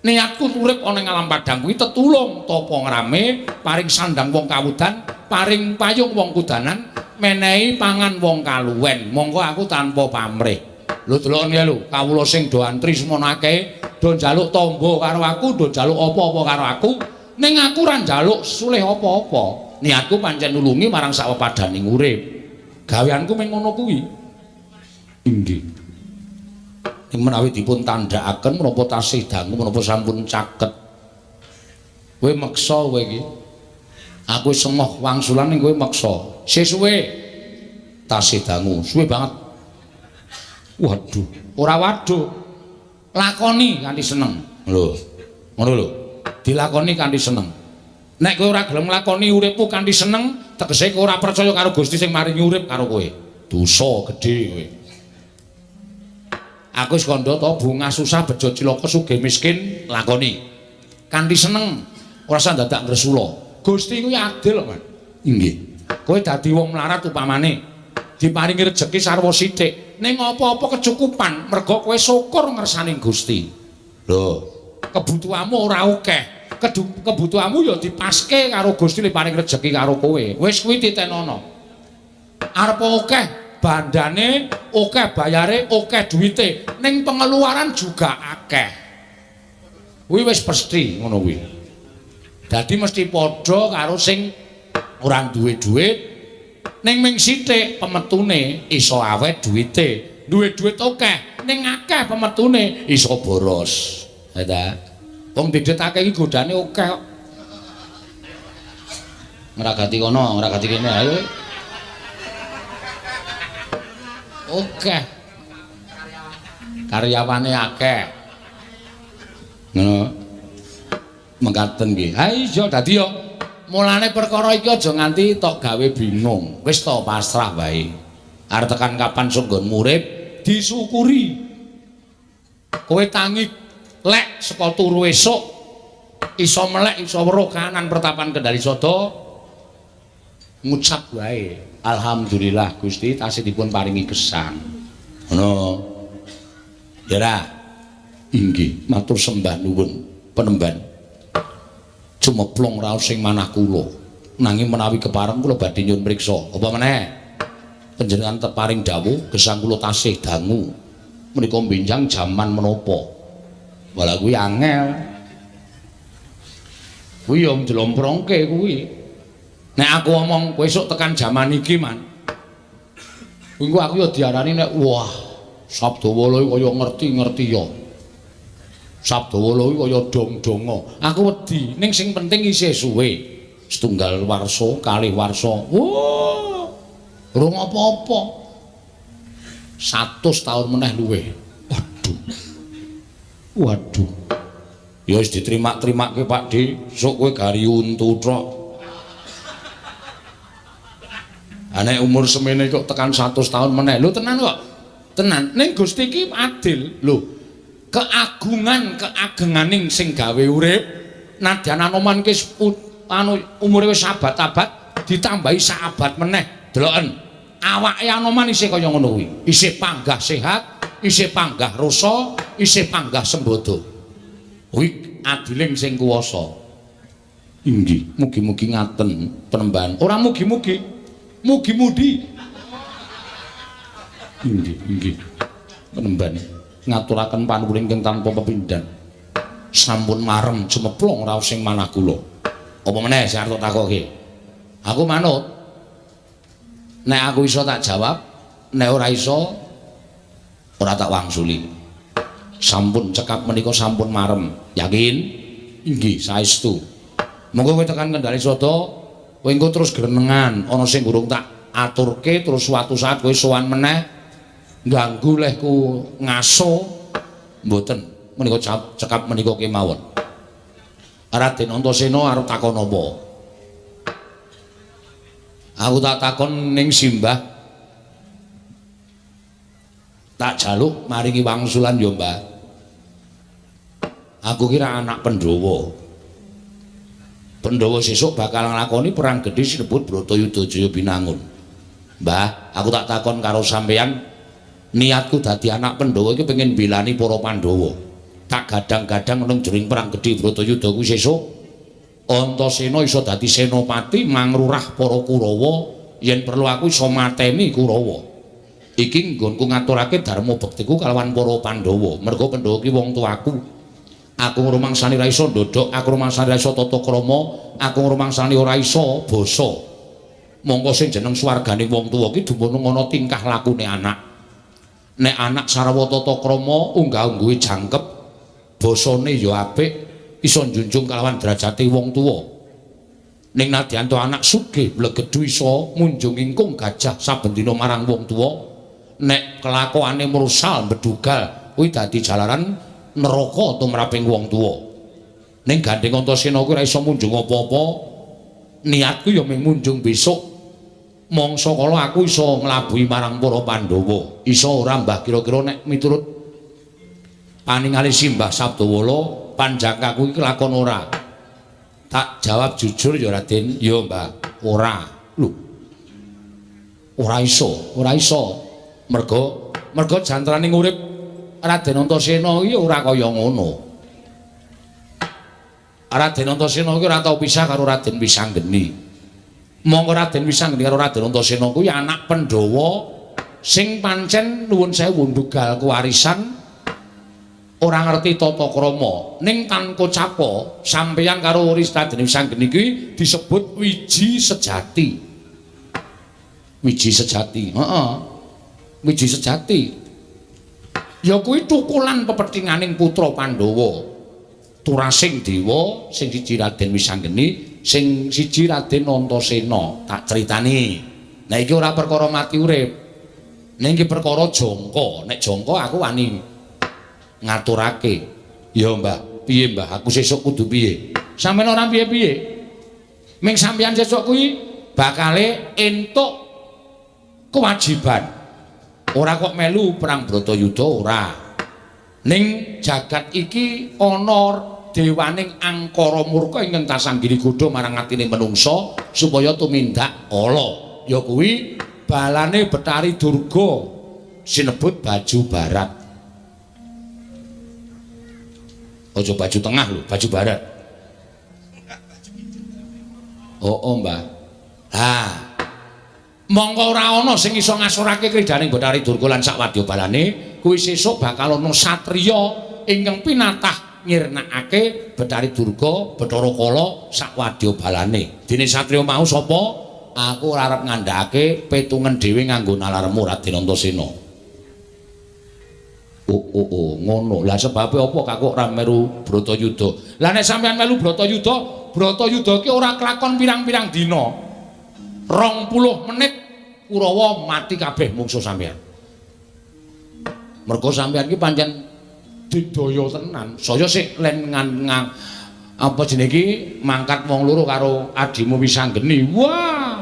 Niatku urip ana ing alam padang kuwi tetulung tapa ngrame, paring sandang wong kawudan, paring payung wong kudanan, menehi pangan wong kaluwen. Monggo aku tanpa pamrih. Lho deloken ya lho, kawula sing do antri semono akeh, do njaluk tamba karo aku, do njaluk apa-apa karo aku, ning aku ora njaluk sulih apa-apa. Niatku pancen nulungi marang sak pepadaning urip. Gaweanku mung ngono kuwi. Inggih. Ing menawi dipun tandhakaken menapa tasih dangu menapa sampun caket. Kowe meksa kowe iki. Aku wis emoh wangsulan ning kowe meksa. Sesuwe tasih dangu, suwe banget. Waduh, ora waduh. Lakoni kanthi seneng. Lho. Ngono lho. Dilakoni kanthi seneng. Nek kowe ora gelem nglakoni uripmu kanthi seneng, tegese kowe ora percaya karo Gusti sing maringi urip karo kowe. Dosa gedhe kowe. Aku wis kandha to, bungah susah bejo cilaka sugih miskin lakoni. Kanthi seneng, ora usah dadak ngresula. Gusti kuwi adil kok, Mas. Inggih. Kowe dadi wong melarat upamane, diparingi rejeki sarwa sithik, ning apa-apa kecukupan merga kowe syukur ngersani Gusti. Lho, kebutuhanmu ora akeh. Kebutuhanmu ya dipaske karo Gusti li paring rejeki karo kowe. Wis kuwi titenono. Arep akeh bandane, akeh bayare, akeh duwite, ning pengeluaran juga akeh. Kuwi wis pasti ngono kuwi. Dadi mesti padha karo sing ora duwe duit ning ming sithik pemetune iso awet duwite. Duwe duit akeh ning akeh pemetune iso boros. Ha ta? Wong didit akeh iki godane akeh kok. Ngragati kono, ngragati kene ayo. Akeh. Karyawane akeh. Ngono. Mengkaten nggih. Ha iya dadi yo mulane perkara iki aja nganti tok gawe bingung. Wis to pasrah wae. Arep tekan kapan sok nggonmu urip disyukuri. Kowe tangi lek saka turu esuk iso melek iso weruh kahanan pertapan Kendali Sada ngucap wae alhamdulillah Gusti tasih dipun paringi gesang. Ngono. Ya ra? Inggih, matur sembah nuwun penemban. Cumeplung raos sing manah kula. Nanging menawi kepareng kula badhe nyuwun priksa. Apa meneh? Panjenengan teparing dawuh gesang kula tasih dangu. Menika benjang jaman menapa? Walah kuwi angel. Kuwi ya njlomprongke kuwi. Nek aku omong kowe esuk tekan jaman iki, Man. Engko aku ya diarani nek wah, Sabdawala iki kaya ngerti-ngerti ya. Sabdawala iki kaya dong-donga. Aku wedi, ning sing penting isih suwe. Setunggal warsa, kalih warsa. Wah. Urung apa-apa. 100 taun meneh luwih. Waduh. Waduh. Ya wis diterima-terimake Pak D, sok kowe gari untu tok. Nek umur semene kok tekan 100 tahun meneh. Lho tenan kok. Tenan. Ning Gusti iki adil. Lho, keagungan keagenganing sing gawe urip nadyan Anoman ki anu umure wis abad-abad ditambahi sak abad meneh. Deloken. Awake Anoman isih kaya ngono kuwi. Isih panggah sehat, isih panggah rasa, isih panggah sembodo. Kuwi adiling sing kuwasa. Inggih, mugi-mugi ngaten penemban. Ora mugi-mugi. Mugi-mudi. Inggih, inggih. Penemban ngaturaken panuwun ingkang tanpa pepindhan. Sampun marem cumeplung raos sing manah kula. Apa meneh sing arep takoke? Aku manut. Nek aku iso tak jawab, nek ora iso ora tak wangsuli. Sampun cekap menika sampun marem. Yakin? Inggih, saestu. Monggo kowe tekan Kendali Sada, kowe engko terus grenengan, ana sing urung tak aturke terus suatu saat kowe sowan meneh ganggu lehku ngaso mboten menika cekap menika kemawon. Raden Antasena arep takon apa? Aku tak takon ning simbah. Tak jaluk maringi wangsulan ya, Mbah. Aku kira anak Pandhawa. Pandhawa sesuk bakal nglakoni perang gedhe sinebut Bratayuda Jaya Binangun. Mbah, aku tak takon karo sampeyan, niatku dadi anak Pandhawa iki pengen belani para Pandhawa. Tak gadang-gadang nang jroning perang gedhe Bratayuda kuwi sesuk Antasena iso dadi senopati mangrurah para Kurawa, yen perlu aku iso mateni Kurawa. Iki nggonku ngaturake dharma bektiku kalawan para Pandhawa. Merga Pandhawa ki wong tuaku. Aku ngrumangsani ora iso ndodhok, aku ngrumangsani ora iso tata krama, aku ngrumangsani ora iso basa. Mongko sing jeneng swargane wong tuwa ki dumunung ana tingkah lakune anak. Nek anak sarwa tata krama, unggah-ungguhe jangkep, basane ya apik, iso njunjung kalawan derajate wong tuwa. Ning nadyan to anak sugih mlegedhu iso munjung ingkung gajah saben dina marang wong tuwa, nek kelakuane mrusal mbedugal kuwi dadi jalaran neraka tumraping wong tuwa. Ning gandeng Antasena kuwi ora iso munjung apa-apa. Niatku ya mung munjung besok mangsa kala aku iso nglabuhi marang para Pandhawa. Iso ora Mbah kira-kira nek miturut paningali Simbah Sabdawala panjangkaku iki kelakon ora? Tak jawab jujur ya Raden, ya Mbah, ora. Lho. Ora iso, ora iso. Merga merga jantraning urip Raden Antasena iki ora kaya ngono. Raden Antasena iki ora tau pisah karo Raden Wisanggeni. Monggo Raden Wisanggeni karo Raden Antasena kuwi anak Pandhawa sing pancen nuwun sewu ndugal kewarisan, ora ngerti tata krama. Ning tanpa capa sampeyan karo Raden Wisanggeni kuwi disebut wiji sejati. Wiji sejati, heeh. Wiji sejati. Ya kuwi tukulan pepethinganing putra Pandhawa. Turasing dewa sing siji Raden Wisanggeni, sing siji Raden Antasena. Tak critani. Nah iki ora perkara mati urip. Ning iki perkara jangka. Nek jangka aku wani ngaturake. Ya Mbah, piye Mbah? Aku sesuk kudu piye? Sampeyan ora piye-piye. Ming sampeyan sesuk kuwi bakale entuk kewajiban. Ora kok melu perang Bratayuda ora. Ning jagat iki ana dewaning angkara murka ingkang tansah nggodha marang atine menungsa supaya tumindak ala. Ya kuwi balane Betari Durga sinebut baju barat. Aja baju tengah lho, baju barat. Oh, oh Mbah. Ha. Mongko ora ana sing iso ngasorake kridaning Bathari Durga lan sak wadya balane, kuwi sesuk bakal ana satriya ingkang pinatah ngirnakake Bathari Durga, Bathara Kala sak wadya balane. Dene satriya mau sapa? Aku ora arep ngandhakake petungen dhewe nganggo nalarmu Raden Antasena. Oh, oh, oh, ngono. Lah sebabe apa kok ora melu Bratayuda? Lah nek sampeyan melu Bratayuda, Bratayuda ki ora kelakon pirang-pirang dina. 20 menit Kurawa mati kabeh mungsuh sampeyan. Mergo sampeyan ki pancen digdaya tenan. Saya sik len ngan apa jenenge iki mangkat wong loro karo adimu Wisanggeni. Wah.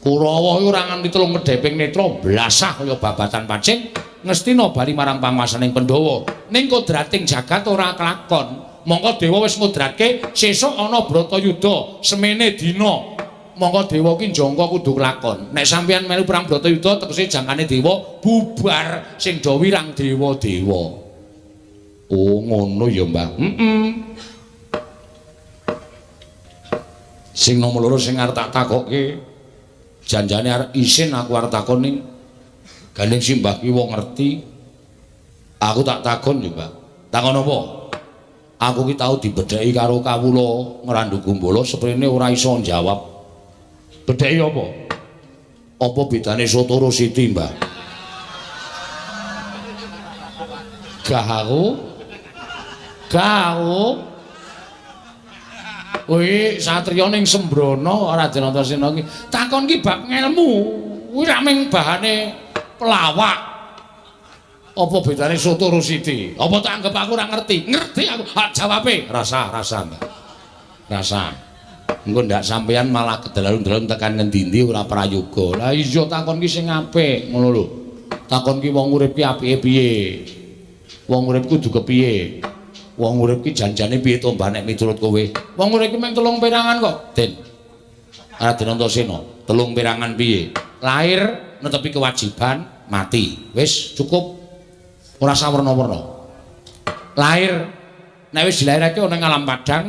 Kurawa iki ora nganti telung kedheping netra blasah kaya babatan pacing ngestina bali marang panguwasaning Pandhawa. Ning kodrating jagat ora kelakon. Mongko dewa wis ngudratke sesuk ana Bratayuda semene dina. Mongko dewa ki njangka kudu kelakon. Nek sampeyan melu perang Bratayuda tegese jangkane dewa bubar sing do wirang dewa-dewa. Oh ngono ya Mbah. Heeh. Sing nomor loro sing arep tak takokke janjane arep isin aku arep takon ning gandeng simbah ki wong ngerti. Aku tak takon ya Mbah. Takon apa? Aku ki tau dibedheki karo kawula Ngrandu Gumbala seprene ora iso njawab. Bedheki apa? Apa bedane soto karo siti, Mbah? Gah aku. Gah aku. Kuwi satriya ning Sembrono Raden Antasena ki. Takon ki bab ngelmu. Kuwi ra mung bahane pelawak. Apa bedane soto karo siti? Apa tak anggap aku ora ngerti? Ngerti aku. Hak jawabe. Rasa, rasa, Mbah. Rasa. Engko ndak sampeyan malah kedalalun-dalun tekan ngendi-endi ora prayoga. Lah iya takon ki sing apik, ngono lho. Takon ki wong urip ki apike piye? Wong urip kudu kepiye? Wong urip ki janjane piye to, Mbah, nek miturut kowe? Wong urip ki mung telung perangan kok, Den. Raden Antasena, telung perangan piye? Lahir netepi kewajiban, mati. Wis cukup. Ora sawerna-werna. Lahir nek wis dilairake ana ing alam padhang,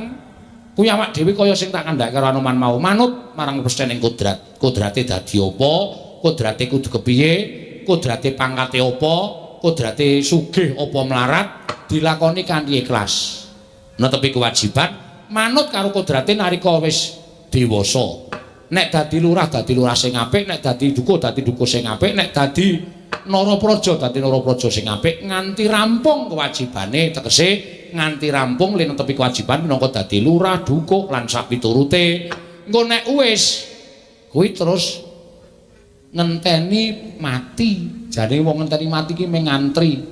kuwi awak dhewe kaya sing tak kandhake karo Anoman mau, manut marang pestening kodrat. Kodrate dadi apa? Kodrate kudu kepiye? Kodrate pangkate apa? Kodrate sugih apa melarat? Dilakoni kanthi ikhlas. Netepi kewajiban, manut karo kodrate nalika wis dewasa. Nek dadi lurah dadi lurah sing apik, nek dadi dukuh dadi dukuh sing apik, nek dadi narapraja dadi narapraja sing apik nganti rampung kewajibane, tegese nganti rampung le netepi kewajiban minangka dadi lurah, dukuh lan sapiturute. Engko nek wis kuwi terus ngenteni mati. Jane wong ngenteni mati ki mung ngantri.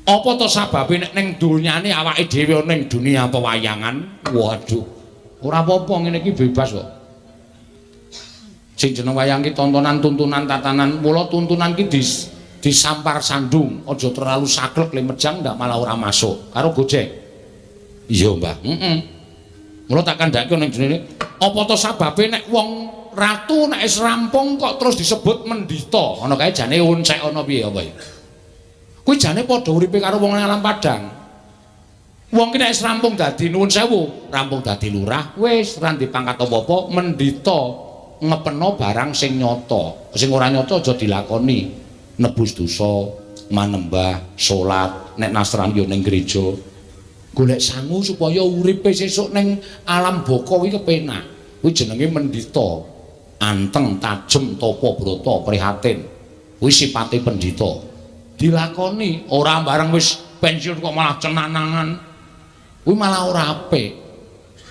Apa to sababe nek ning donyane awake dhewe ning dunia pewayangan? Waduh. Ora apa-apa ngene iki bebas kok. Sing jeneng wayang ki tontonan, tuntunan, tatanan. Mula tuntunan ki disampar sandung, aja terlalu saklek le mejang ndak malah ora masuk. Karo Gojek. Iya, Mbah. Heeh. Mula tak kandhake ning jenenge, apa to sababe nek wong ratu nek wis rampung kok terus disebut mendita? Ana kae jane oncek ana piye apa ya? Kuwi jane padha uripe karo wong nang alam padhang. Wong ki nek wis rampung dadi nuwun sewu, rampung dadi lurah, wis ora pangkat apa-apa, mendita ngepeno barang sing nyata. Sing ora nyata aja dilakoni. Nebus dosa, manembah, salat, nek Nasrani yo ning gereja. Golek sangu supaya uripe sesuk ning alam baka kuwi kepenak. Kuwi jenenge mendita. Anteng, tajem, tapa brata, prihatin. Kuwi sipate pendhita. Dilakoni ora bareng wis pensiun kok malah cenanangan. Kuwi malah ora apik.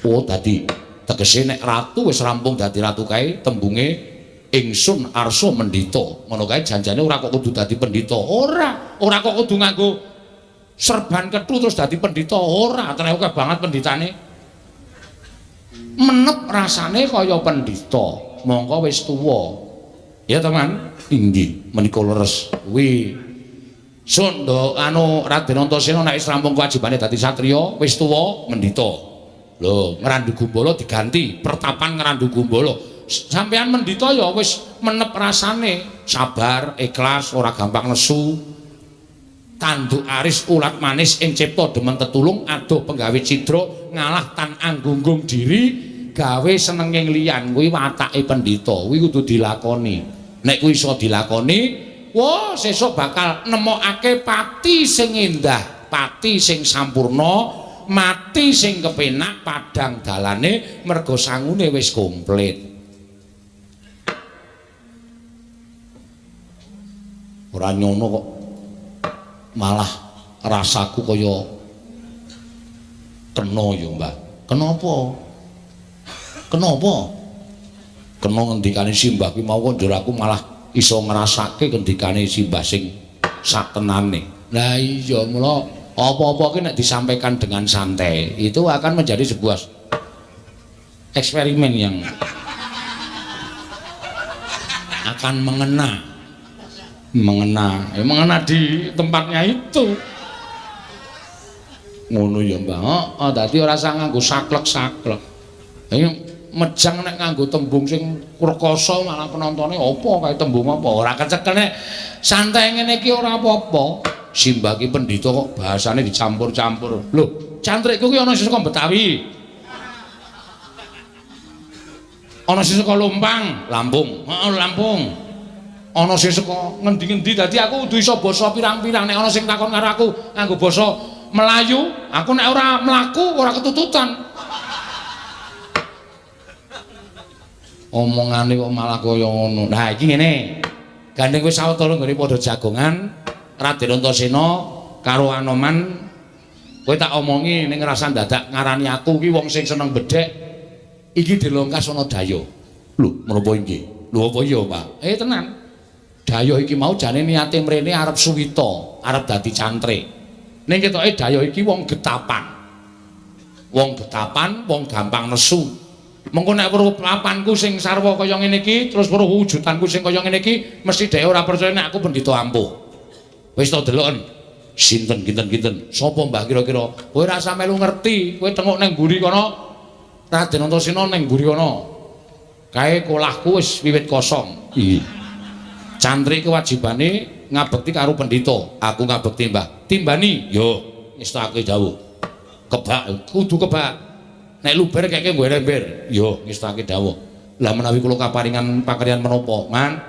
Oh, dadi tegese nek ratu wis rampung dadi ratu kae tembunge ingsun arsa mendita. Ngono kae janjane ora kok kudu dadi pendhita. Ora, ora kok kudu nganggo serban kethu terus dadi pendhita. Ora, teneh akeh banget pendhitane. Menep rasane kaya pendhita, mongko wis tuwa. Ya teman, inggih menika leres. Kuwi Sunda anu Raden Antasena nek wis rampung kewajibane dadi satriya, wis tuwa mendita. Lho, Ngrandu Gumbala diganti pertapan Ngrandu Gumbala. Sampeyan mendita ya wis menep rasane, sabar, ikhlas, ora gampang nesu. Tanduk aris ulat manis ing cipta demen tetulung adoh penggawe cidra ngalah tan anggunggung diri gawe senenging liyan kuwi watake pendhita kuwi kudu dilakoni. Nek kuwi iso dilakoni, wah sesuk bakal nemokake pati sing endah, pati sing sampurna, mati sing kepenak padhang dalane merga sangune wis komplit. Ora nyono kok malah rasaku kaya kena ya, Mbah. Kenapa? Kenapa? Kena ngendikane simbah kuwi mau kok njur aku malah iso ngrasake ngendikane simbah sing satenane. Lah iya, mula apa-apa ki nek disampaikan dengan santai itu akan menjadi sebuah eksperimen yang akan mengena. Mengena, ya mengena di tempatnya itu. Ngono ya, Mbah. Heeh, dadi ora usah nganggo saklek-saklek. Iki mejang nek nganggo tembung sing rekoso malah penontone apa kae tembung apa ora kecekel nek santai ngene iki ora apa-apa. Simbah ki pendhita kok bahasane dicampur-campur. Lho, cantrikku ki ana sing saka Betawi. Ana sing saka Lumpang, Lampung. Heeh, Lampung. Ana sing saka ngendi-ngendi dadi aku kudu iso basa pirang-pirang. Nek ana sing takon karo aku nganggo basa Melayu, aku nek ora mlaku ora ketututan. Omongane kok malah kaya ngono. Nah, iki ngene. Gandeng wis sawetara nggone padha jagongan Raden Antasena karo Anoman, kowe tak omongi ning rasa dadak ngarani aku ki wong sing seneng bedhek. Iki dilongkas ana dayo. Lho, menapa inggih? Lho apa iya, Pak? Tenan. Dayo iki mau jane niate mrene arep suwita, arep dadi cantrik. Ning ketoke dayo iki wong getapan. Wong getapan, wong gampang nesu. Mengko nek weruh papanku sing sarwa kaya ngene iki, terus weruh wujudanku sing kaya ngene iki, mesti dhek ora percaya nek aku pendhita ampuh. Wis to deloken. Sinten kinten-kinten? Sapa Mbah kira-kira? Kowe ora usah melu ngerti, kowe tengok nang mburi kono. Raden Antasena nang mburi kono. Kae kolahku wis wiwit kosong. Iya. Cantrik kewajibane ngabekti karo pendhita. Aku ngabekti Mbah. Timbani? Yo, ngestake dawuh. Kebak, kudu kebak. Nek luber keke nggo ember. Yo, ngestake dawuh. Lah menawi kula kaparingan pakaryan menapa? Man,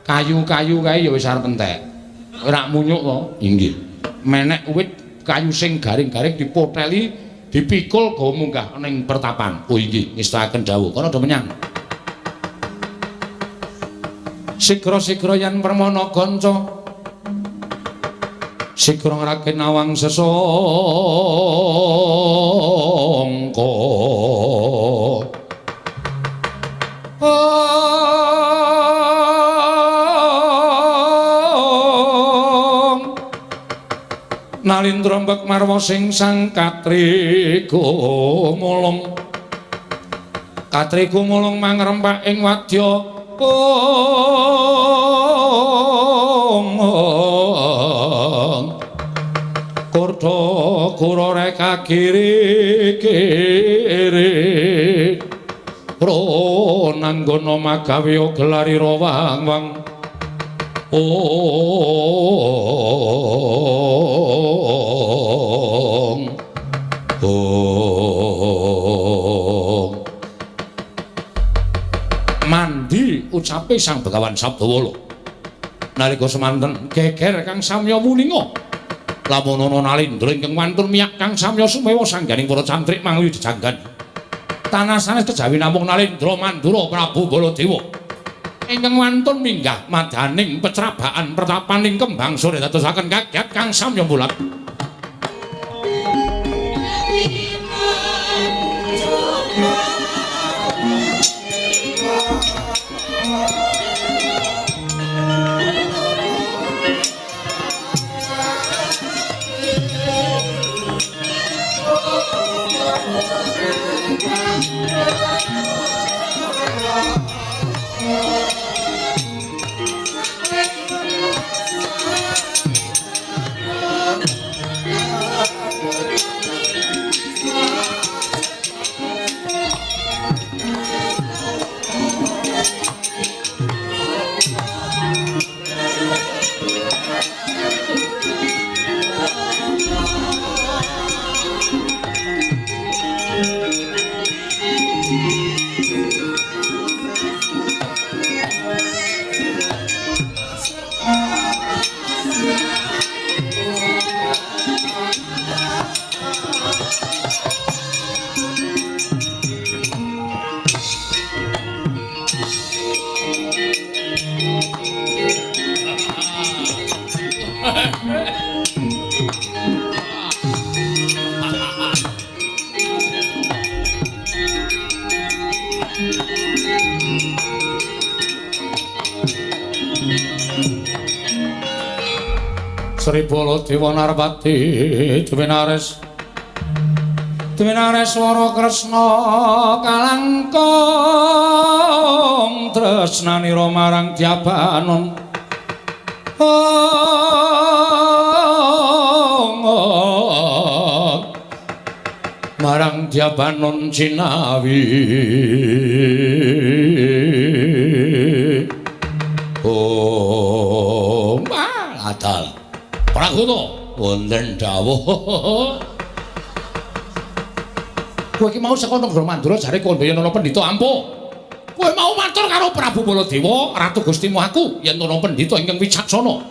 kayu-kayu kae ya wis arep entek. Ora munyuk to? Inggih. Menek wit kayu sing garing-garing dipoteli, dipikul gawa munggah ning pertapan. Oh inggih, ngestakaken dawuh. Kono do menyang. Sigra-sigra yen permana kanca. Sigra ngraken awang sesangka. Nalindra mbek marwa sing sang katriga mulung. Katriga mulung mangrempak ing wadya kong. Kurda kura reka kiri kiri. Pronanggana magawe gelarira wang-wang. Ong. Ong. Mandi ucape Sang Begawan Sabdawala. Nalika semanten geger kang samya muninga. Lamun ana Nalindra ingkang wantun miyak kang samya sumewa sangganing para cantrik manguyu jejanggan. Tanah sanes kejawi namung Nalindra Mandura Prabu Baladewa. Ingkang wantun minggah madaning pecrabaan pertapaning kembang sore dadosaken kaget kang samya mulat. Sri Baladewa Narpati Dwinares Dwinares Wara Kresna kalangkung tresnanira marang Dyabanon. Marang Dyabanon cinawi. Oh, adal. Pragono wonten dawuh. Kowe iki mau saka negara Mandura jare kandha yen ana pendhita ampuh. Kowe mau matur karo Prabu Baladewa, Ratu Gustimu aku yen ana pendhita ingkang wicaksana.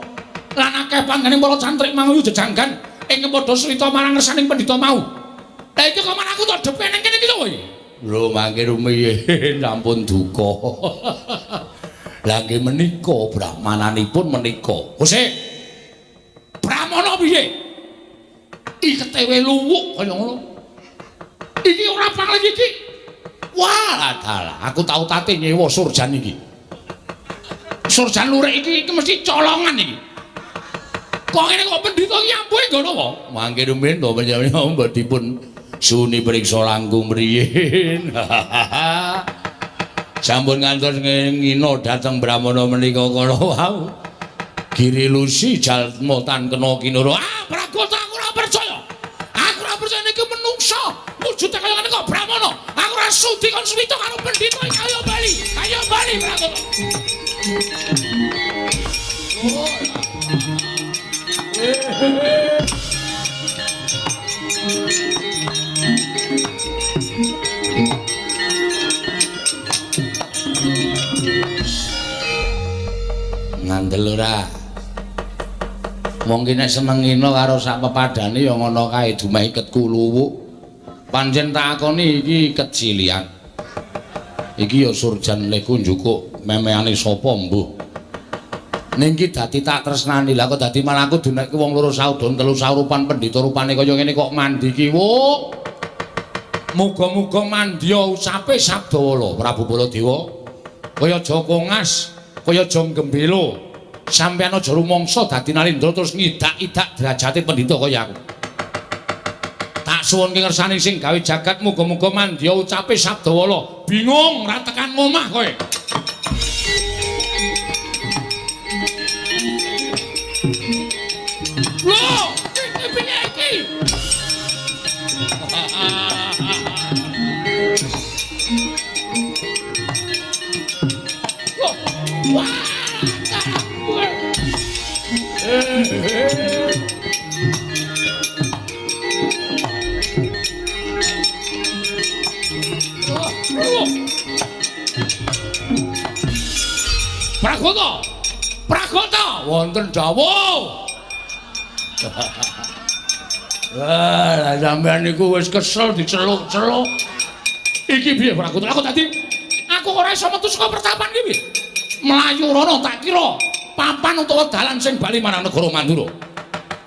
Lan akeh panggene para cantrik manguyu jejanggan ingkang padha srita marang ngersaning pendhita mau. Lah iki kok marang aku tok dhepe ning kene iki lho kowe. Lho mangke rumiyin sampun duka. Lah nggih menika brahmananipun menika. Hose. Brahmana piye? Iketewe luwuk kaya ngono. Iki ora pangling iki. Wah, dalah, aku tau tate nyewa surjan iki. Surjan lurik iki mesti colongan iki. Kok ngene kok pendhita iki ampuhe nggo napa? Mangke rumiyin to panjenengan mbok dipun suni priksa langkung mriyin. Sampun ngantos ngina dhateng brahmana menika kala wau. Girilusi jalma tan kena kinura. Ah, Pragota aku ora percaya. Aku ora percaya niki menungsa wujude kaya ngene kok Brahmana. Aku ora sudi kon suwita karo pendhita iki. Ayo bali. Ayo bali Pragota. Ngandel ora. Wong ki nek seneng ngina karo sak pepadane ya ngono kae dumeh iket kuluwuk. Pancen tak akoni iki kecilian. Iki ya surjan lehku njukuk memeane sapa mbuh. Ning iki dadi tak tresnani. Lah kok dadi malah aku dunekke wong loro saudon telu saurupan pendhita rupane kaya ngene kok mandi ki wo. Muga-muga mandya ucape Sabdawala Prabu Baladewa. Kaya Jaka Ngas, kaya Jong Gembela. Sampeyan aja rumangsa dadi Nalindra terus ngidak-idak derajate pendhita kaya aku. Tak suwunke ngersani sing gawe jagat muga-muga mandya ucape Sabdawala. Bingung ra tekan omah kowe. Lho, iki piye iki? Loh, wah. Pragota, Pragota, wonten dawuh. Wah, sampean niku wis kesel diceluk-celuk. Iki piye Pragota? Aku tadi aku ora iso metu saka pertapan iki piye? Mlayu rono tak kira papan utawa dalan sing bali marang negara Mandura.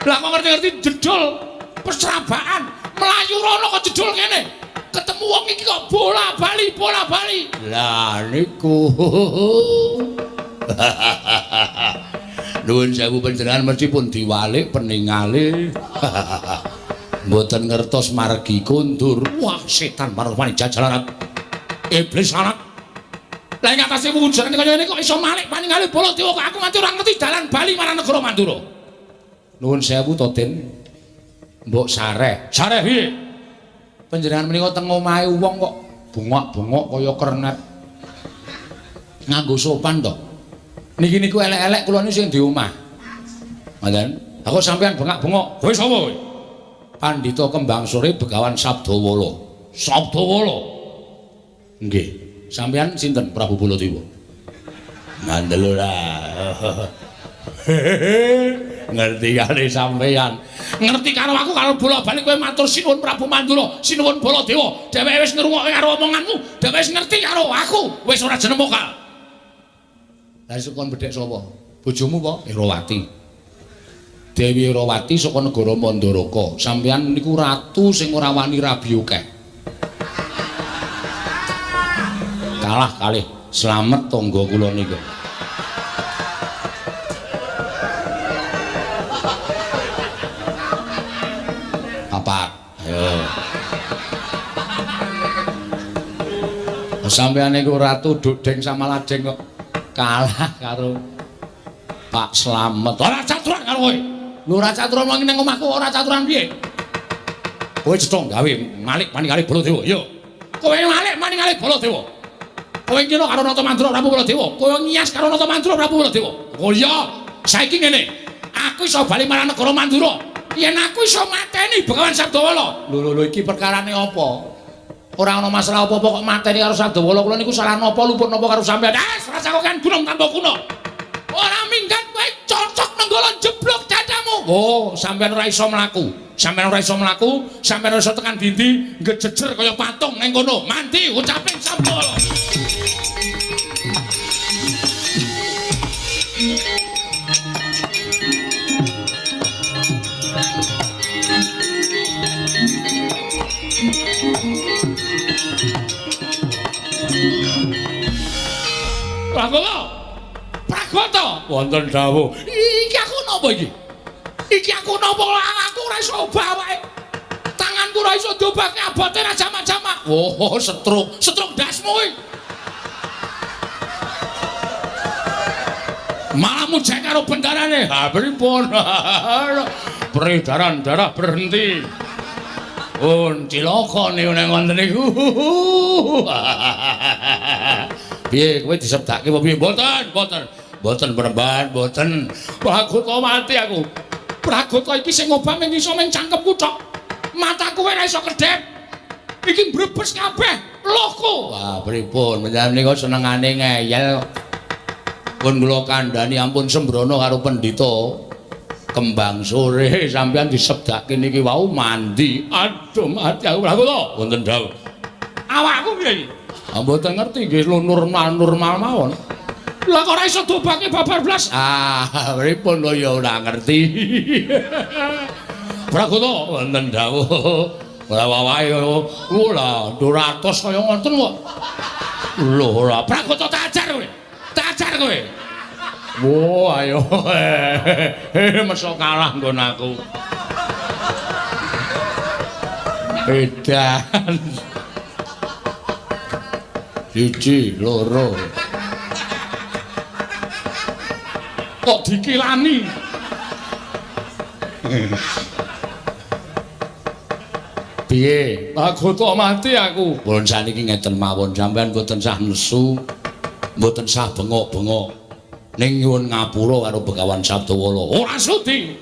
Lah kok ngerti-ngerti jedul pesrabaan, mlayu rono kok jedul kene. Ketemu wong iki kok bola-bali, bola-bali. Lah niku. Nuwun sewu panjenengan mesti pun diwalik peningale. Mboten ngertos margi kondur. Wah, setan marwani jajalarat. Iblis anak. Lah ing atase wujudane kaya ngene kok iso malik paningale Baladewa kok aku nganti ora ngerti dalan bali marang negara Mandura. Nuwun sewu to, Den. Mbok sareh. Sareh piye? Panjenengan menika teng omahe wong kok bengok-bengok kaya kernet. Nganggo sopan to. Niki niku elek-elek kula niku sing di omah. Ngoten. Aku sampean bengak-bengok. Kowe sapa kowe? Pandhita Kembang Sore Begawan Sabdawala. Sabdawala. Nggih. Sampean sinten Prabu Baladewa? Ngandel ora. Ngerti karo sampean. Ngerti karo aku karo bola-bali kowe matur sinuwun Prabu Mandura, sinuwun Baladewa. Dheweke wis ngrungokke karo omonganmu, dheweke wis ngerti karo aku, wis ora jeneng mokal. Lah iso kon bedhek sapa? Bojomu apa? Irawati. Dewi Irawati saka negara Mandaraka. Sampeyan niku ratu sing ora wani rabi akeh. Kalah kalih slamet tangga kula niku. Papat. Ayo. Sampeyan niku ratu dudeng sama lajeng kok kalah karo Pak Slamet. Ora caturan karo kowe. Lho ora caturan wong ning omahku ora caturan piye? Kowe cetha gawe malik maningale Baladewa. Yo. Kowe malik maningale Baladewa. Kowe kira karo Nata Mandura Prabu Baladewa. Kowe ngiyas karo Nata Mandura Prabu Baladewa. Oh iya, saiki ngene. Aku iso bali marang negara Mandura. Yen aku iso mateni Begawan Sabdawala. Lho lho lho iki perkarane apa? Ora ana masalah apa-apa kok mateni karo Sabdawala kula niku salah napa luput napa karo sampean. Ah, rasa kok kan gunung tanpa kuna. Ora minggat kowe cocok nenggala jeblok dadamu. Oh, sampean ora iso mlaku. Sampeyan ora iso mlaku, sampeyan ora iso tekan dindi, ngejejer kaya patung ning kono. Mandi ucape Sabdawala. Pragota. Pragota wonten dawuh. Iki aku napa iki? Iki aku napa aku ora iso obah awake. Tanganku ora iso diobahke abote ra jamak-jamak. Oh, setruk, setruk ndasmu kuwi. Malah mujek karo bendarane. Ha pripun? Peredaran darah berhenti. Pun cilaka niku nek ngoten niku. Piye kowe disebdake apa piye? Mboten, mboten. Mboten Panembahan, mboten. Pragota mati aku. Pragota iki sing ngobah mung iso mung cangkemku tok. Mataku ora iso kedhep. Iki mbrebes kabeh. Lohku. Wah, pripun? Panjenengan menika senengane ngeyel. Pun kula kandhani ampun sembrono karo pendhita. Kembang Sore sampeyan disebdake niki wau mandi. Aduh mati aku Pragota. Wonten dawuh. Awakku piye iki? Ah mboten ngerti nggih normal-normal mawon. Lah kok ora iso dobake babar blas? Ah, pripun kok ya ora ngerti. Pragota wonten dawuh. Ora wawahe ora 200 kaya ngoten kok. Lho ora Pragota tak ajar kowe. Tak ajar kowe. Wo ayo. Mesok kalah nggon aku. Edan. 1 2. Kok dikilani? Piye? Pragota mati aku. Pun saniki ngeten mawon sampean mboten sah nesu, mboten sah bengok-bengok. Ning nyuwun ngapura karo Begawan Sabdawala. Ora sudi.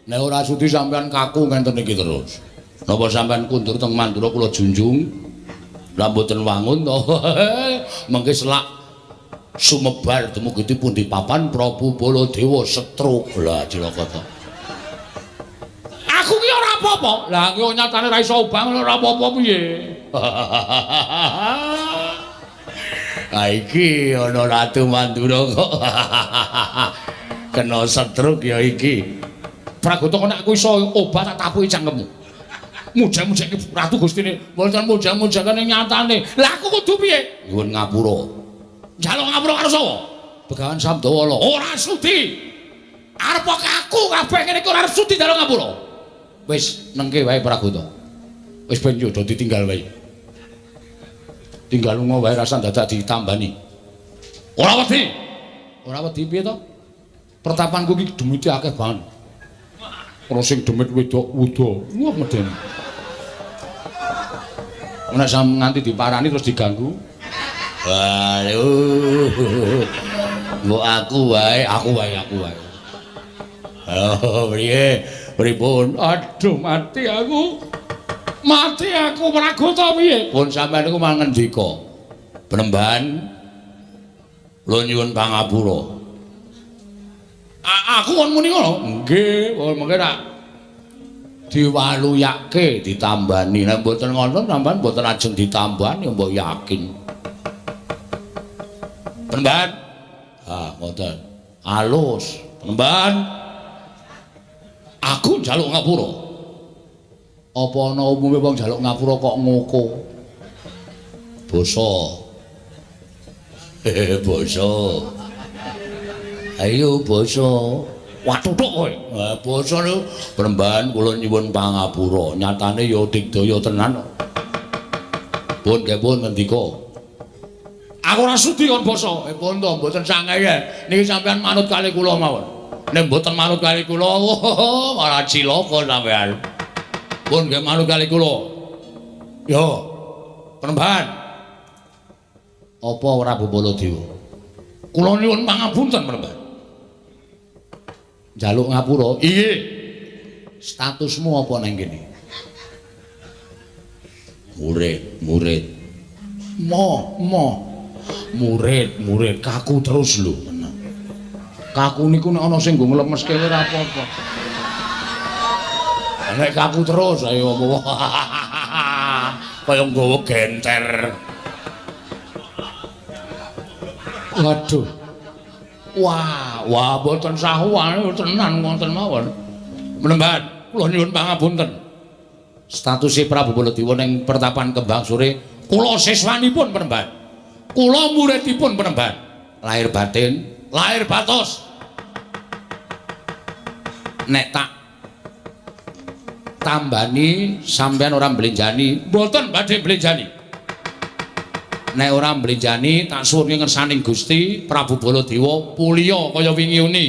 Nek ora sudi sampean kaku ngenten iki terus. Napa sampean kundur teng Mandura kula junjung? Lah mboten wangun to. Mengke selak sumebar dumugi pundi papan Prabu Baladewa setruk. Lah cilaka to. Aku ki ora apa-apa. Lah ki nyatane ora iso obah ora apa-apa piye. Ha iki ana Ratu Mandura kok. Kena setruk ya iki. Pragota kok nek aku iso obah tak tapuki cangkemmu. Mujang-mujangke Ratu Gustine. Mboten mujang-mujangane nyatane. Lah aku kudu piye? Nyuwun ngapura. Njaluk ngapura karo sapa? Begawan Sabdawala. Ora sudi. Arep aku kabeh ngene iki ora arep sudi njaluk ngapura. Wis nengke wae Pragota. Wis ben yo ditinggal wae. Tinggal lunga wae rasa dadak ditambani. Ora wedi. Ora wedi piye to? Pertapanku iki demite akeh banget. Ora sing demit wedok wuda. Wah medeni. Nek sam nganti diparani terus diganggu. Waduh. Mbok aku wae, aku wae, aku wae. Oh, piye? Pripun? Aduh, mati aku. Mati aku Pragota piye? Pun sampeyan niku mangendika. Panembahan kula nyuwun pangapura. Aku kon muni ngono? Nggih, mengke rak diwaluyake ditambani. Nek mboten ngoten sampeyan mboten ajeng ditambani mbok yakin. Panembahan. Ah, ngoten. Alus. Panembahan. Aku njaluk ngapura. Apa ana umume wong njaluk ngapura kok ngoko? Basa. Hehe, basa. Ayo basa. Wah tutuk kowe. Ha basa niku Panembahan kula nyuwun pangapura. Nyatane ya digdaya tenan. Pun kepun ngendika. Aku ora sudi kon basa. Pun to mboten sangeye. Niki sampean manut kali kula mawon. Nek mboten manut kali kula, malah cilaka sampean. Pun nggih manut kali kula. Yo. Panembahan. Apa Prabu Baladewa? Kula nyuwun pangapunten Panembahan. Njaluk ngapura? Iya. Statusmu apa nang kene? Murid, murid. Mo, mo. Murid, murid kaku terus lho. Kaku niku nek ana sing nggo nglemeske ora apa-apa. Nek kaku terus ayo apa. Kaya nggawa genter. Waduh. Wah, wah mboten sahuan tenan wonten mawon. Panembahan, kula nyuwun pangapunten. Statuse Prabu Baladewa ning pertapan Kembang Sore, kula siswanipun Panembahan. Kula muridipun Panembahan. Lahir batin, lahir batos. Nek tak tambani sampean ora mblenjani, mboten badhe mblenjani. Nek ora mblenjani tak suwunke ngersaning Gusti Prabu Baladewa puliya kaya wingi uni.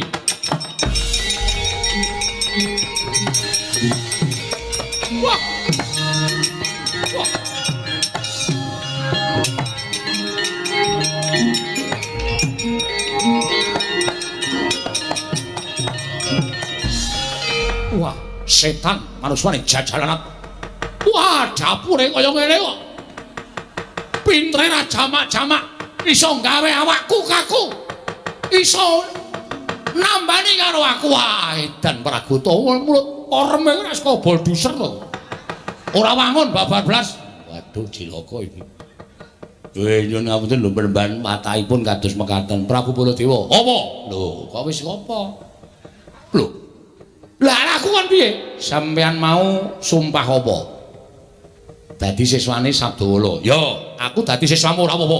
Wah. Wah. Wah, setan manuswane jajalan. Wah, dapure kaya ngene kok. Pintere ra jamak-jamak iso gawe awakku kaku. Iso nambani karo aku. Wah, edan Pragota mulut oreme ora saka bolduser to. Ora wangun babar blas. Waduh, cilaka iki. Nyuwun ngapunten lho peremban watahipun kados mekaten. Prabu Baladewa. Apa? Lho, kok wis apa? Lho. Lah aku kon piye? Sampeyan mau sumpah apa? Dadi siswane Sabdawala. Ya, aku dadi siswamu ora apa-apa.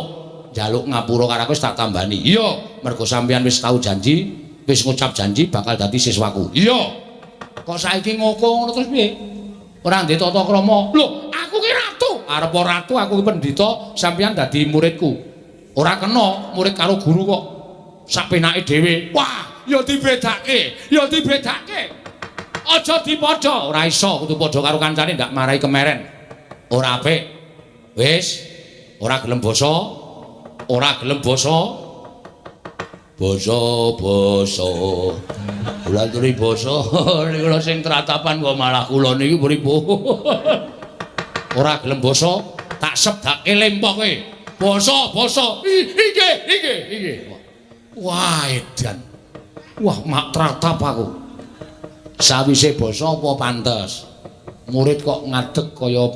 Njaluk ngapura karo aku wis tak tambani. Iya, mergo sampeyan wis tau janji, wis ngucap janji bakal dadi siswaku. Iya. Kok saiki ngoko ngono terus piye? Ora ndek tata krama. Lho, aku ki ratu. Arep ratu aku ki pendhita, sampeyan dadi muridku. Ora kena murid karo guru kok sak penake dhewe. Wah, ya dibedake, ya dibedake. Aja dipadha, ora iso kudu padha karo kancane ndak marai kemeren. Ora apik. Wis, ora gelem basa, ora gelem basa. Basa-basa. Kula aturi basa niku lho sing tratapan kok malah kula niki pripun. Ora gelem basa, tak sebdake lempoke. Basa, basa. Iki, iki, iki. Wah, edan. Wah, mak tratap aku. Sawise basa apa pantes? Murid kok ngadeg kaya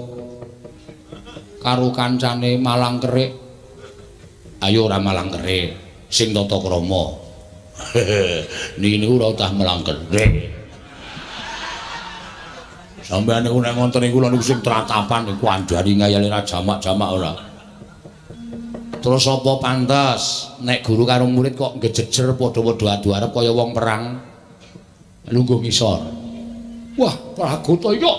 karo kancane malang kerik. Ayo ora malang kerik, sing tata krama. Niki niku ora utah malang kerik. Sampeyan niku nek ngonten niku lho niku sing tratapan niku andani ngayale ra jamak-jamak ora. Terus apa pantes nek guru karo murid kok ngejejer padha-padha adu arep kaya wong perang lungguh ngisor. Wah, Pragota iki kok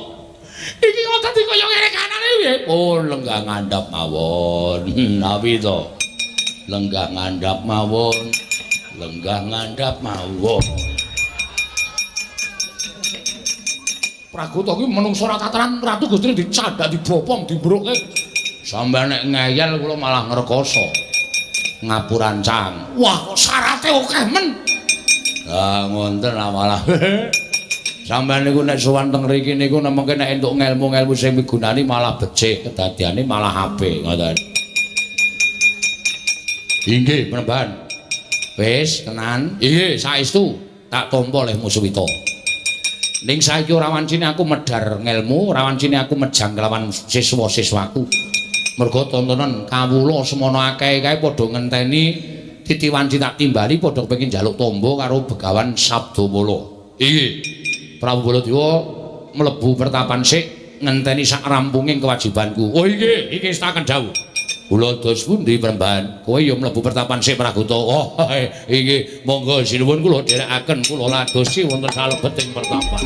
iki kok dadi kaya ngene kanane piye? Oh, lenggah ngandhap mawon. Nawi to. Lenggah ngandhap mawon. Lenggah ngandhap mawon. Pragota kuwi menungsa ora tataran, Ratu Gustine dicandhak, dibopong, dimbrukke. Sampeyan nek ngeyel kula malah ngrekoso. Ngapurancang. Wah, kok syarate akeh men. Lah ngoten lah malah. Sampeyan niku nek sowan teng mriki niku nemengke nek entuk ngelmu-ngelmu sing migunani malah becik, kedadiane malah apik ngoten. Inggih, Panembahan. Wis, tenan. Inggih, saestu tak tampa leh Musuwita. Ning saiki ora wancine aku medhar ngelmu, ora wancine aku mejang kelawan siswa-siswaku. Mergo tontonan kawula semono akeh kae padha ngenteni titi wanci tak timbali padha kepengin njaluk tombo karo Begawan Sabdawala. Inggih. Prabu Baladewa mlebu pertapan sik ngenteni sak rampunging kewajibanku. Oh inggih, iki setaken dawuh. Kula dos pundi Panembahan? Kowe ya mlebu pertapan sik Pragota. Oh inggih, monggo sinuwun kula dherekaken kula ladosi wonten salebeting pertapan.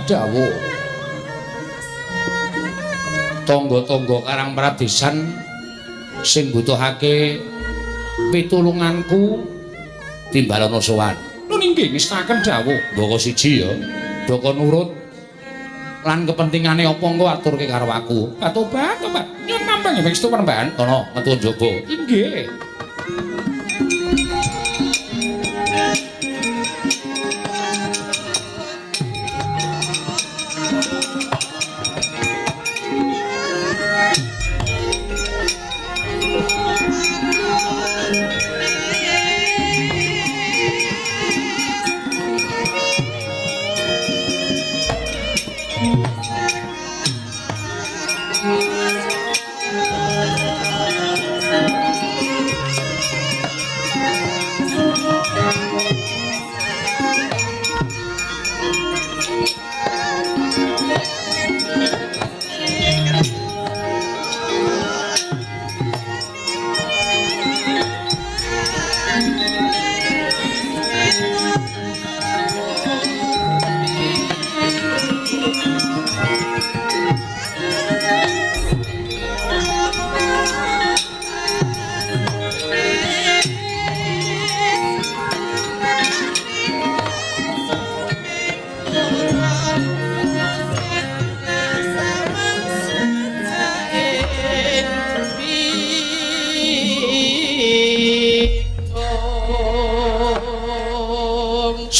Dawuh tangga-tangga Karang Pradesan sing butuhake pitulunganku timbalana sowan. Nun inggih ngestaken dawuh. Mbaka siji ya, Daka nurut lan kepentingane apa engko aturke karo aku. Katobat, tobat. Nyuwun mamping pangestu Panembahan. Kono metu njaba. Inggih.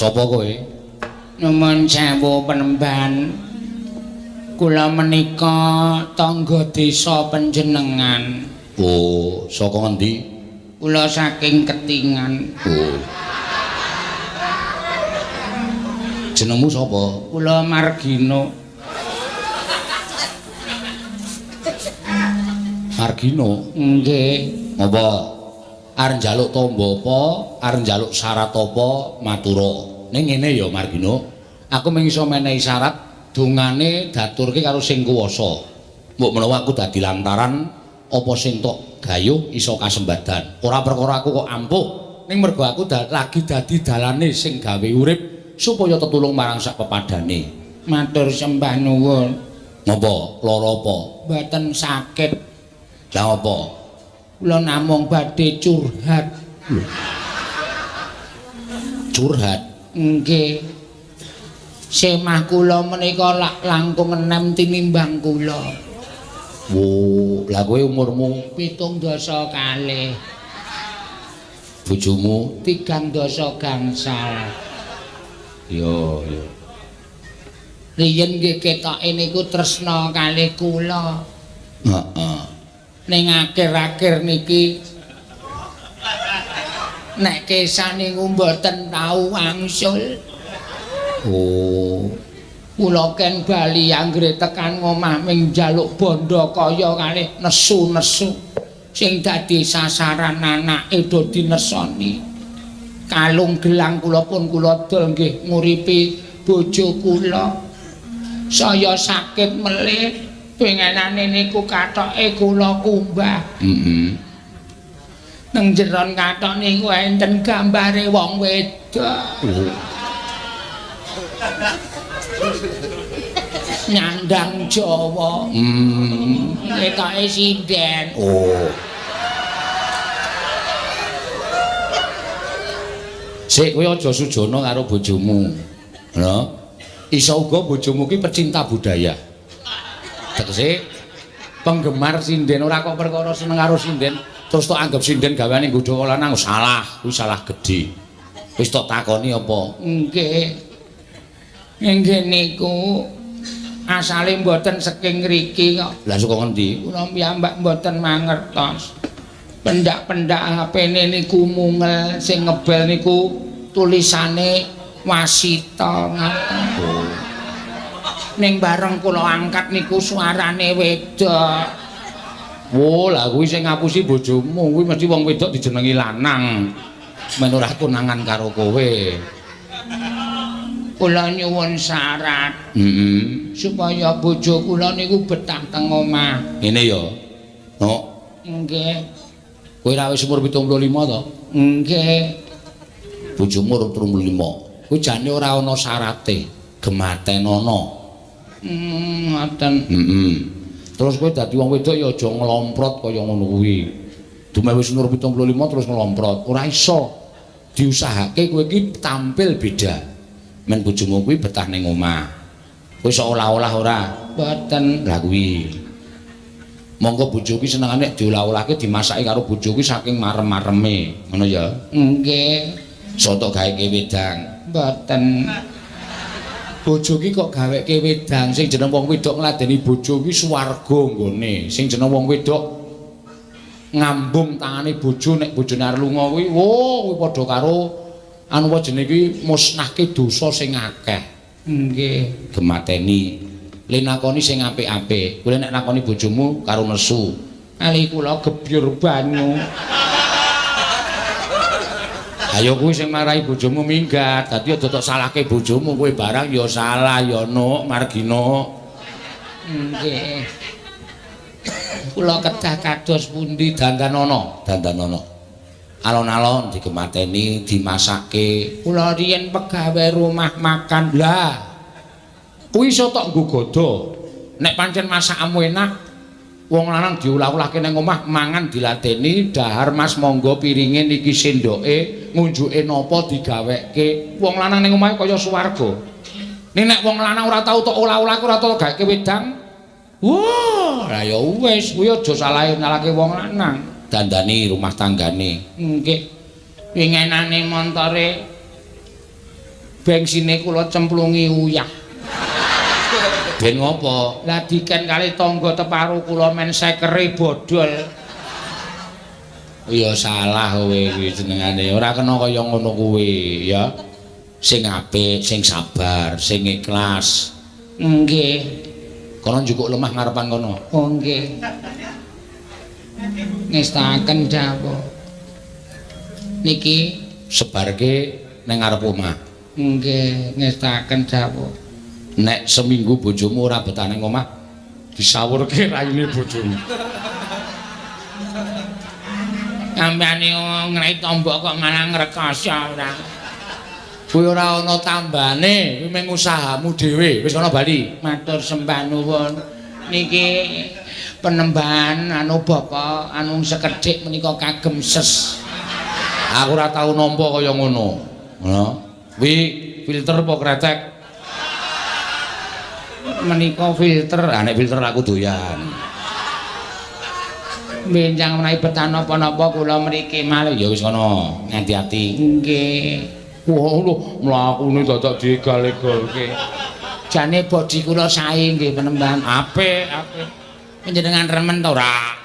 Sapa kowe? Nuwun sewu penemban. Kula menika tangga desa panjenengan. Oh, saka ngendi? Kula saking Ketingan. Oh. Jenengmu sapa? Kula Margino. Margino? Nggih. Apa? Arep njaluk tamba apa? Arep njaluk syarat apa? Matura. Ning ngene ya Margino, aku mung iso menehi syarat dongane daturke karo sing kuwasa. Mbok menawa aku dadi lantaran apa sing tok gayuh iso kasembadan. Ora perkara aku kok ampuh, ning mergo aku lagi dadi dalane sing gawe urip supaya tetulung marang sak pepadane. Matur sembah nuwun. Napa? Lara apa? Mboten sakit. Lah apa? Kula namung badhe curhat. Curhat? Nggih. Semah kula menika lak langkung enem tinimbang kula. Wo, lah kowe umurmu 72. Bojomu 3 gangsal. Yo, yo. Riyen nggih ketoke niku tresna kalih kula. Heeh. Ning akhir-akhir niki nek kesah niku mboten tau wangsul. Oh. Kula ken bali anggere tekan omah ming njaluk bondo kaya kalih nesu-nesu sing dadi sasaran anake do dinesoni. Kalung gelang kula pun kula dol nggih nguripi bojo kula. Saya sakit melih pengenane niku kathoke kula kumbah. Heeh. Nang jeron kathok niku enten gambare wong wedok. Oh. Nyandang Jawa. Ketoke sinden. Oh. Sik kowe aja sujana karo bojomu. Lho. Iso uga bojomu ki pecinta budaya. Tegese penggemar sinden, ora kok perkara seneng karo sinden terus tok anggap sinden gaweane nggodha lanang, salah, kuwi salah gedhe. Wis tok takoni apa? Nggih. Nggih niku asale mboten saking ngriki kok. Lah saka ngendi? Kula piyambak mboten mangertos. Pendak-pendak HP-ne niku mungel, sing ngebel niku tulisane Wasita ngaten. Oh. Ning bareng kula angkat niku suarane wedok. Wo, lah kuwi sing ngapusi bojomu, kuwi mesti wong wedok dijenengi lanang. Men ora konangan karo kowe. Kula nyuwun syarat. Heeh. Supaya bojo kula niku betah teng omah. Ngene ya. Nok. Nggih. Kowe ra wis umur 75 to? Nggih. Bojomu umur 35. Kuwi jane ora ana syarate. Gematenono. Ngoten. Heeh. Terus kowe dadi wong wedok ya aja nglomprot kaya ngono kuwi. Dumeh wis umur 75 terus nglomprot, ora iso. Diusahake kowe iki tampil beda. Men bojomu kuwi betah ning omah. Kowe iso olah-olah ora? Mboten. Lah kuwi. Monggo bojo kuwi senengane diolah-olahke dimasaki karo bojo kuwi saking marem-mareme, ngono ya? Nggih. Soto gaweke wedang. Mboten. Bojo ki kok gaweke wedang, sing jeneng wong wedok ngladeni bojo kuwi swarga nggone. Sing jeneng wong wedok ngambung tangane bojo nek bojone arep lunga kuwi, wo kuwi padha karo anu apa jenenge kuwi musnahke dosa sing akeh. Nggih. Gemateni. Le nakoni sing apik-apik. Kowe nek nakoni bojomu karo nesu. Kali kula gebyur banyu. Ayo kuwi sing marahi bojomu minggat. Dadi aja tok salahke bojomu, kowe barang ya salah ya Nuk, Margino. Nggih. Kula kedah kados pundi? Dandanono, dandanono. Alon-alon digemateni, dimasake. Kula riyen pegawe rumah makan. Lah, kuwi iso tok nggo godha. Nek pancen masakanmu enak, wong lanang diolah-olahke ning omah, mangan diladeni, dahar Mas monggo piringe niki sendoke, ngunjuke napa digaweke. Wong lanang ning omahe kaya swarga. Ning nek wong lanang ora tau tok olah-olahke, ora tau gaweke wedang, wah, lah ya wis, kuwi aja salahe nyalahke wong lanang. Dandani rumah tanggane. Nggih. Wingenane montore Bengsine kula cemplungi uyah. Ben ngopo? Lah diken kali tangga teparo kula men sekere bodol. Ya salah kowe iki jenengane. Ora kena kaya ngono kuwi, ya. Sing apik, sing sabar, sing ikhlas. Nggih. Kono njukuk lemah ngarepan kono. Oh nggih. Ngestaken dawuh. Niki sebarke ning ngarep omah. Nggih, ngestaken dawuh. Nek seminggu bojomu ora betah ning omah, disawurke raine bojomu. Sampeyan niku ngrek tombok kok malah ngrekoso ora. Kuwi ora ana tambane, kuwi mung usahamu dhewe. Wis ana bali. Matur sembah nuwun. Niki penembahan anu bapak anu sekedhik menika kagem ses. Aku ora tau nampa kaya ngono. Ngono. Kuwi filter apa kretek? Menika filter. Ah nek filter aku doyan. Benjang menawi betah napa-napa kula mriki malih. Ya wis ngono, ngati-ati. Nggih. Wah lho, mlakune dadak digal-egalke. Jane bodi kula sae nggih penembahan. Apik, apik. Panjenengan remen ta ora?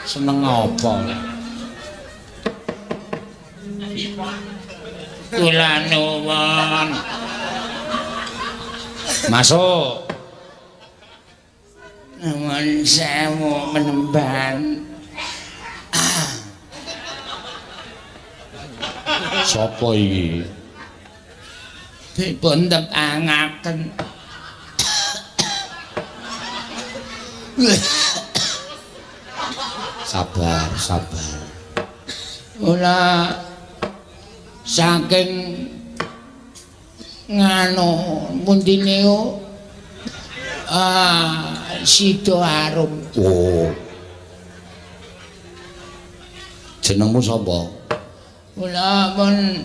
Seneng apa? Kula nuwun. Masuk. Nuwun sewu penembahan. Sopo iki? Dipun tepangaken. Sabar, sabar. Kula saking nganu pundi niku Sidoarum. Oh. Jenengmu sapa? Kula pun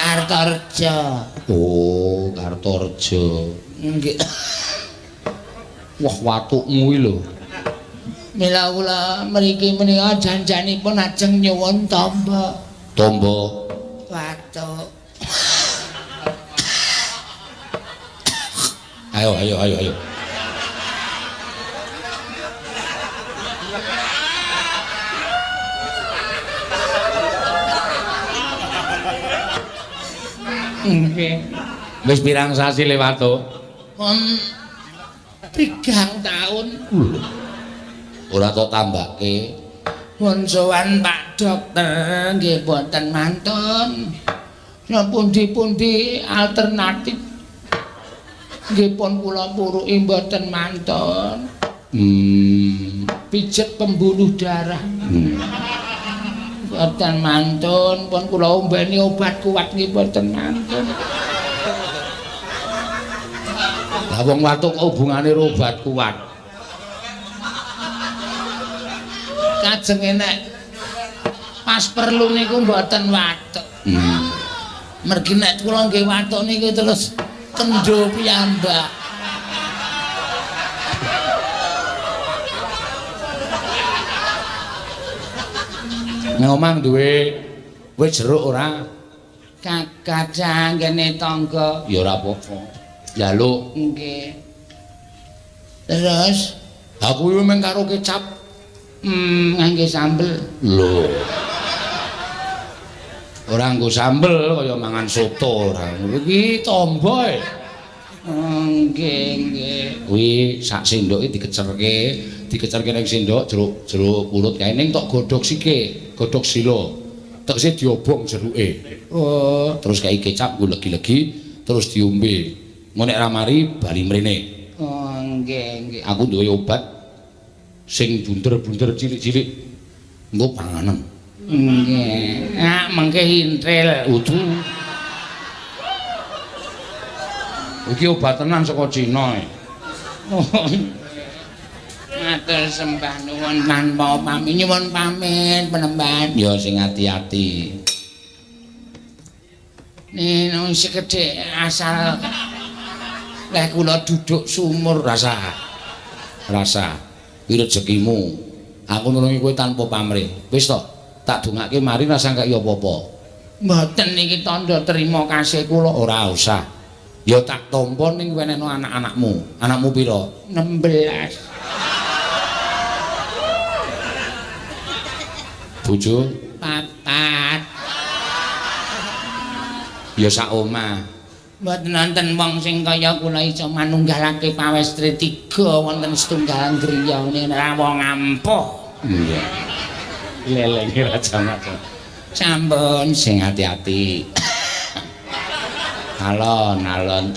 Kartorejo. Oh, Kartorejo. Nggih. Wah, watukmu iki lho. Mila kula mriki menika janjanipun ajeng nyuwun tamba. Tamba watuk. Ayo, ayo, ayo, ayo. Nggih. Wis pirang sasi le watuk? Pun 3 taun. Ora tok tambake. Pun sowan Pak Dokter nggih boten mantun. Pundi-pundi alternatif nggih pun kula puruki mboten mantun. Pijet pembuluh darah. Mboten mantun, pun kula ombeni obat kuat nggih mboten mantun. Lah wong watuk kok hubungane karo obat kuat? Kajenge nek pas perlu niku mboten watuk. Mergi nek kula nggih watuk niku terus kendho piyambak. Nang omah duwe wit jeruk ora? Kakacang kene tangga. Ya ora apa-apa. Njaluk. Nggih. Terus aku kuwi mung karo kecap. Ngangge sambel. Lho. Ora nggo sambel kaya mangan soto ora. Iki tombo e. Nggih, nggih. Kuwi sak sendok iki dikecerke, dikecerke ning sendok jeruk jeruk purut kae ning tok godhog sike, godhog sila. Tegese diobong jeruke. Oh, terus kae kecap nggo legi-legi terus diombe. Engko nek ra mari bali mrene. Oh, nggih, nggih. Aku duwe obat sing bunder-bunder cilik-cilik. Engko panganen. Nggih. Ah, mengke intril. Udu. Iki obat tenan saka Cina. Matur sembah nuwun tanpa pamit, nyuwun pamit penemban. Ya sing ati-ati. Nino sekedhik asal leh kula duduk sumur rasa. Rasa. Kuwi rezekimu. Aku nulungi kowe tanpa pamrih. Wis to? Tak dongake mari rasah kaya apa-apa. Mboten niki tandha terima kasih kula. Ora usah. Ya tak tampa ning wenehno anak-anakmu. Anakmu pira? 16. Bojo 4. Ya sak omah. Mboten wonten wong sing kaya kula iso manunggalake pawestri 3 wonten setunggalan griya ngene wong ampuh. Iya. Lelenge raja macam. Sampun sing ati-ati. Alon-alon.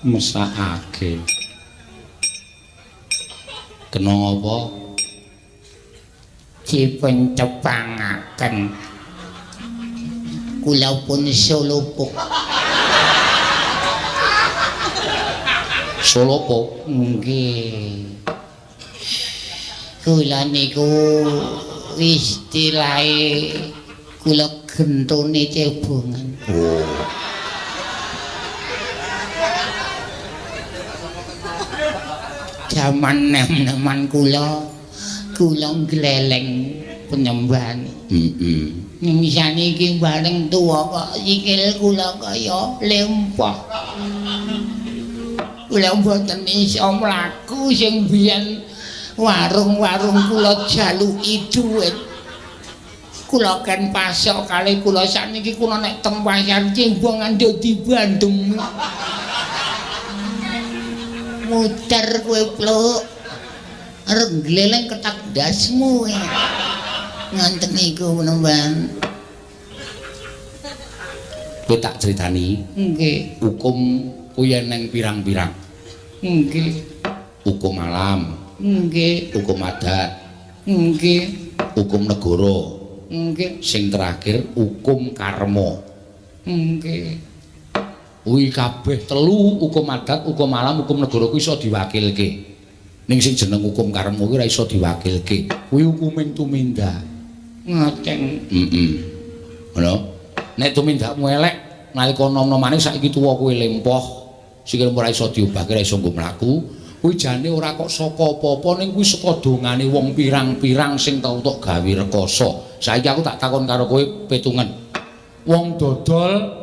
Mesakake. Kena apa? Dipun cepangaken. Kula pun Solopuk. Solopo? Nggih. Kula niku istilahe kula gentone cebongan. Oh. Jaman nem-neman kula, kula ngleleng penyembahan. Heeh. Ning saniki bareng tuwa kok sikil kula kaya lempah. Kula mboten iso mlaku sing biyen warung-warung kula jaluki dhuwit. Kula ken pasok kalih kula sakniki kula nek teng pasar cembongan dadi bandem. Muter kowe pluk. Arep gleleng ketak dasmu. Ngonten niku penemban. Kowe tak critani. Nggih. Hukum kuwi eneng pirang-pirang. Nggih. Hukum alam. Nggih. Hukum adat. Nggih. Hukum negara. Nggih. Sing terakhir hukum karma. Nggih. Kuwi kabeh telu, hukum adat, hukum alam, hukum negara kuwi iso diwakilke. Ning sing jeneng hukum karma kuwi ora iso diwakilke. Kuwi hukuming tumindak. Ngoten. Heeh. Ngono. Nek tumindakmu elek nalika nom-nomane saiki tuwa kowe lempoh, sikilmu ora iso diobahke, ora iso nggo mlaku, kuwi jane ora kok saka apa-apa ning kuwi saka dongane wong pirang-pirang sing tau tok gawe rekoso. Saiki aku tak takon karo kowe petungen. Wong dodol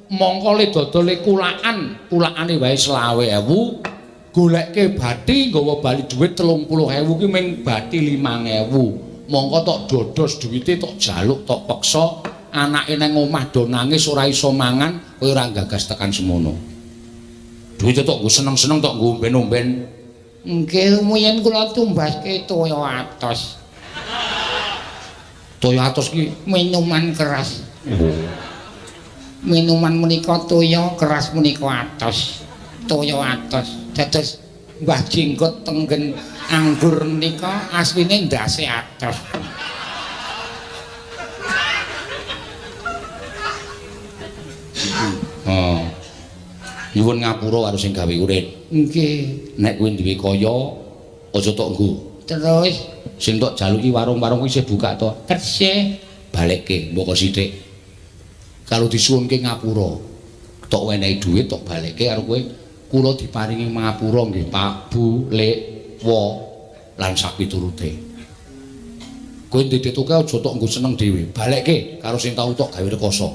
mongko le dodole kulaan, kulaane wae 25.000, golekke bathi nggawa bali dhuwit 30.000 ki ming bathi 5.000. Mongko tok dodos duwite tok jaluk tok peksa, anake nang omah do nangis ora iso mangan, kowe ora gagas tekan semono. Duwite tok nggo seneng-seneng tok nggo omben-omben. Nggih, rumiyin kula tumbaske toya atos. Toya atos ki minuman keras. Oh. Minuman menika toya keras menika atos. Toya atos. Dados Mbah Jenggot tenggen anggur menika asline ndase atos. Oh. Nyuwun ngapura karo sing gawe urip. Nggih. Nek kowe duwe kaya aja tok nggo. Terus sing tok jaluki warung-warung kuwi isih buka to? Tesih. Balekke mbok sithik. Kalau disuwunke ngapura, tok wenehi dhuwit tok balekke karo kowe, kula diparingi ngapura nggih Pak, Bu, Lek, Wo lan sapiturute. Kowe ndedetoke aja tok nggo seneng dhewe, balekke karo sing tau tok gawe rekoso.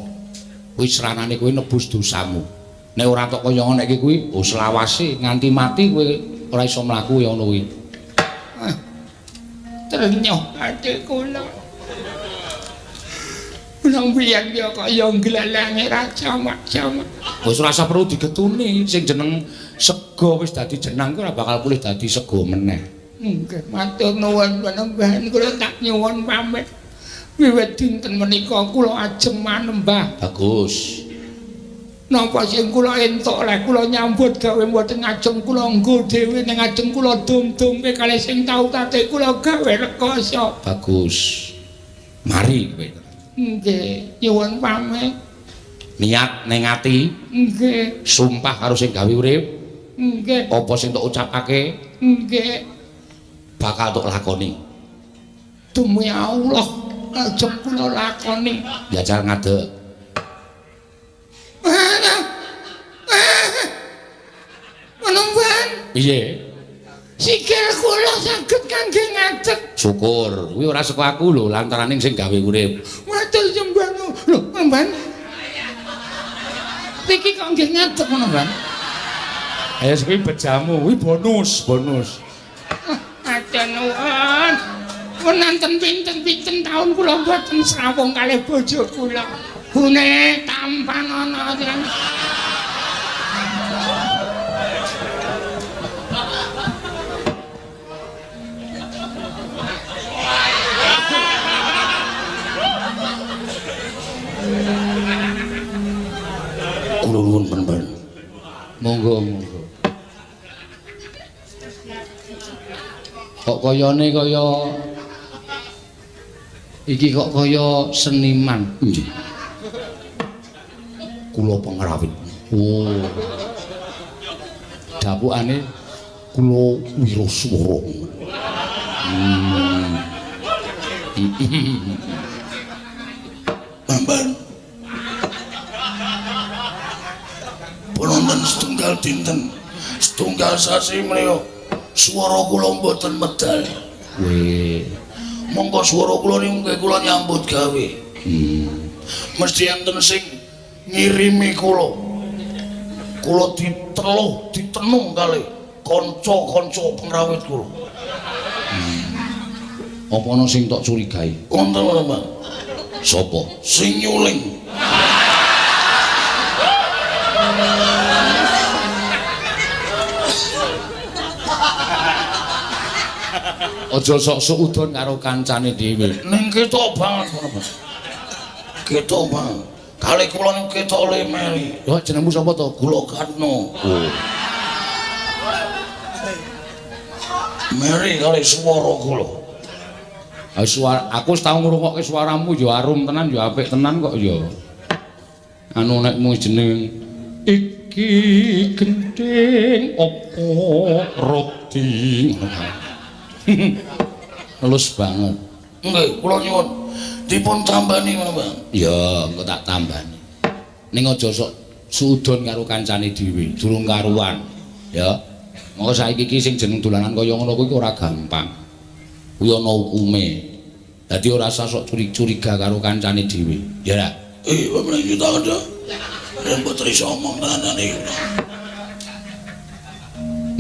Kuwi sranane kowe nebus dosamu. Nek ora tok kaya ngono iki kuwi, oh selawase nganti mati kowe ora iso mlaku ya ngono kuwi. Trenyuh ati kula. Kula mbiyen ya kaya nglelengi raja macam. Wis ora usah perlu digetuni, sing jeneng sega wis dadi jenang kuwi ora bakal pulih dadi sega meneh. Nggih, matur nuwun panembahan kula tak nyuwun pamit. Wiwit dinten menika kula ajeng manembah. Bagus. Napa sing kula entuk leh kula nyambut gawe mboten ngajeng kula nggo dhewe ning ngajeng kula dum-dumke kalih sing tau tate kula gawe rekoso. Bagus. Mari kowe. Nggih, nyuwun pamit. Niat ning ati. Nggih. Sumpah karo sing gawe urip. Nggih. Apa sing tok ucapake? Nggih. Bakal tok lakoni. Demi Allah. Ajeng kula lakoni. Jajal ngadeg. Penemban. Piye? Sikil kula saged kangge ngadeg. Syukur, kuwi ora saka aku lho, lantarane sing gawe urip. Matur sembah nuwun. Lho, Penemban. Iki kok nggih ngadeg Penemban? Ayo kuwi bejamu, kuwi bonus, bonus. Matur nuwun. Wonten pinten-pinten taun kula mboten srawung kalih bojo kula. Gune tampan ana. Kula nuwun Penemban. Monggo, monggo. Kok kayane kaya iki kok kaya seniman. Nggih. Kula pengrawit. Oh. Dapukane kula wiraswara. Penemban. Wonten setunggal dinten, setunggal sasi menika swara kula mboten medal. Weh. Monggo swara kula niku nggih kula nyambut gawe. Mesti enten sing ngirimi kula. Kula diteluh, ditenung kalih kanca-kanca pengrawit kula. Apa ana sing tok curigai? Wonten ora, Pak? Sapa? Sing nyuling. Aja sok suudon karo kancane dhewe. Ning ketok banget ngono, Pak. Ketok banget. Kali kula niku ketok le meri. Lho jenengmu sapa to? Kula Katno. Oh. Meri kali swara kula. Ha suara aku wis tau ngrungokke suaramu ya arum tenan ya apik tenan kok ya. Anu nek mung jeneng iki genthing apa roti ngono. Halus banget. Nggih, kula nyuwun dipun tambani ngono, Bang. Ya, engko tak tambani. Ning aja sok suudon karo kancane dhewe, durung karuan. Ya. Monggo saiki iki sing jeneng dolanan kaya ngono kuwi ora gampang. Kuwi ana hukume. Dadi ora usah sok curiga karo kancane dhewe. Ya ra? Pemenang juta ada. Rembut iso omong tenan iki.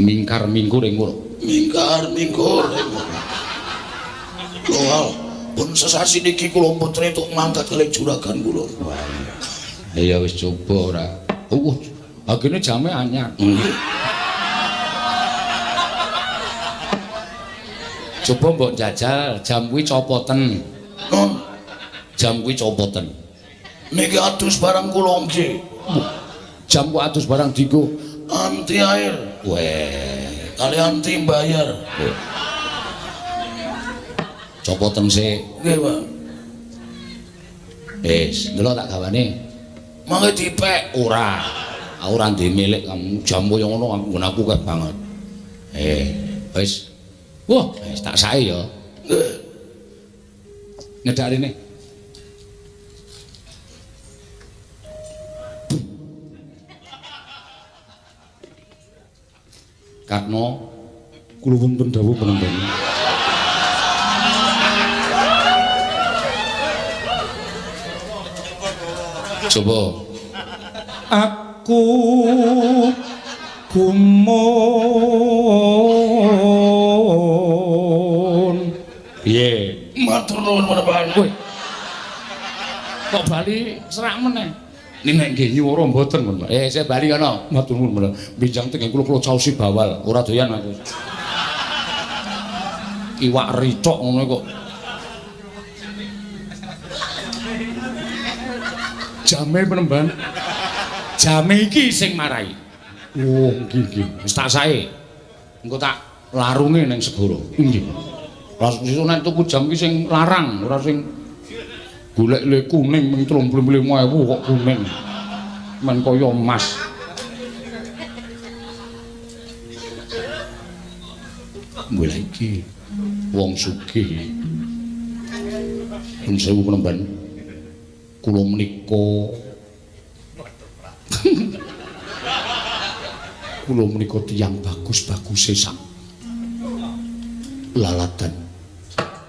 Mingkar mingkur ing ngono. Mingkar mingkur. Lho, pun sesasi niki kula mboten entuk mangkat kalih juragan kula. Ya wis coba ora. Agene jame anyar. Nggih. Coba mbok jajal jam kuwi copoten. Non. Jam kuwi copoten. Niki adus barang kula nggih. Jam ku adus barang digo anti air. Weh, kali anti bayar. Copoten sik. Nggih, Pak. Wis, ndelok tak gawane. Mangke dipek ora. Aku ora ndek milik kamu jam kaya ngono nggon aku akeh banget. Wis. Wah, wis tak sae ya. Nggih. Nyedak rene. Katno kula wonten dawuh penonton. Coba aku gumun. Piye? Matur nuwun Bapak. Kowe. Kok bali serak meneh? Ning nek nggih nyuwara mboten, Pak. Saya bali kono. Matur nuwun, Pak. Benjang teng kula kula caosi bawal, ora doyan aku. Iwak ricok ngono kok. Jame penemban. Jame iki sing marai. Oh, nggih nggih. Wis tak sae. Engko tak larunge ning segara. Nggih. Lah sesuk nek tuku jam iki sing larang, ora sing golek le kuning ming 35.000 kok kuning. Men kaya emas. Mulai iki wong sugih. Nuwun sewu penemban. Kula menika kula menika tiyang bagus-baguse sak laladan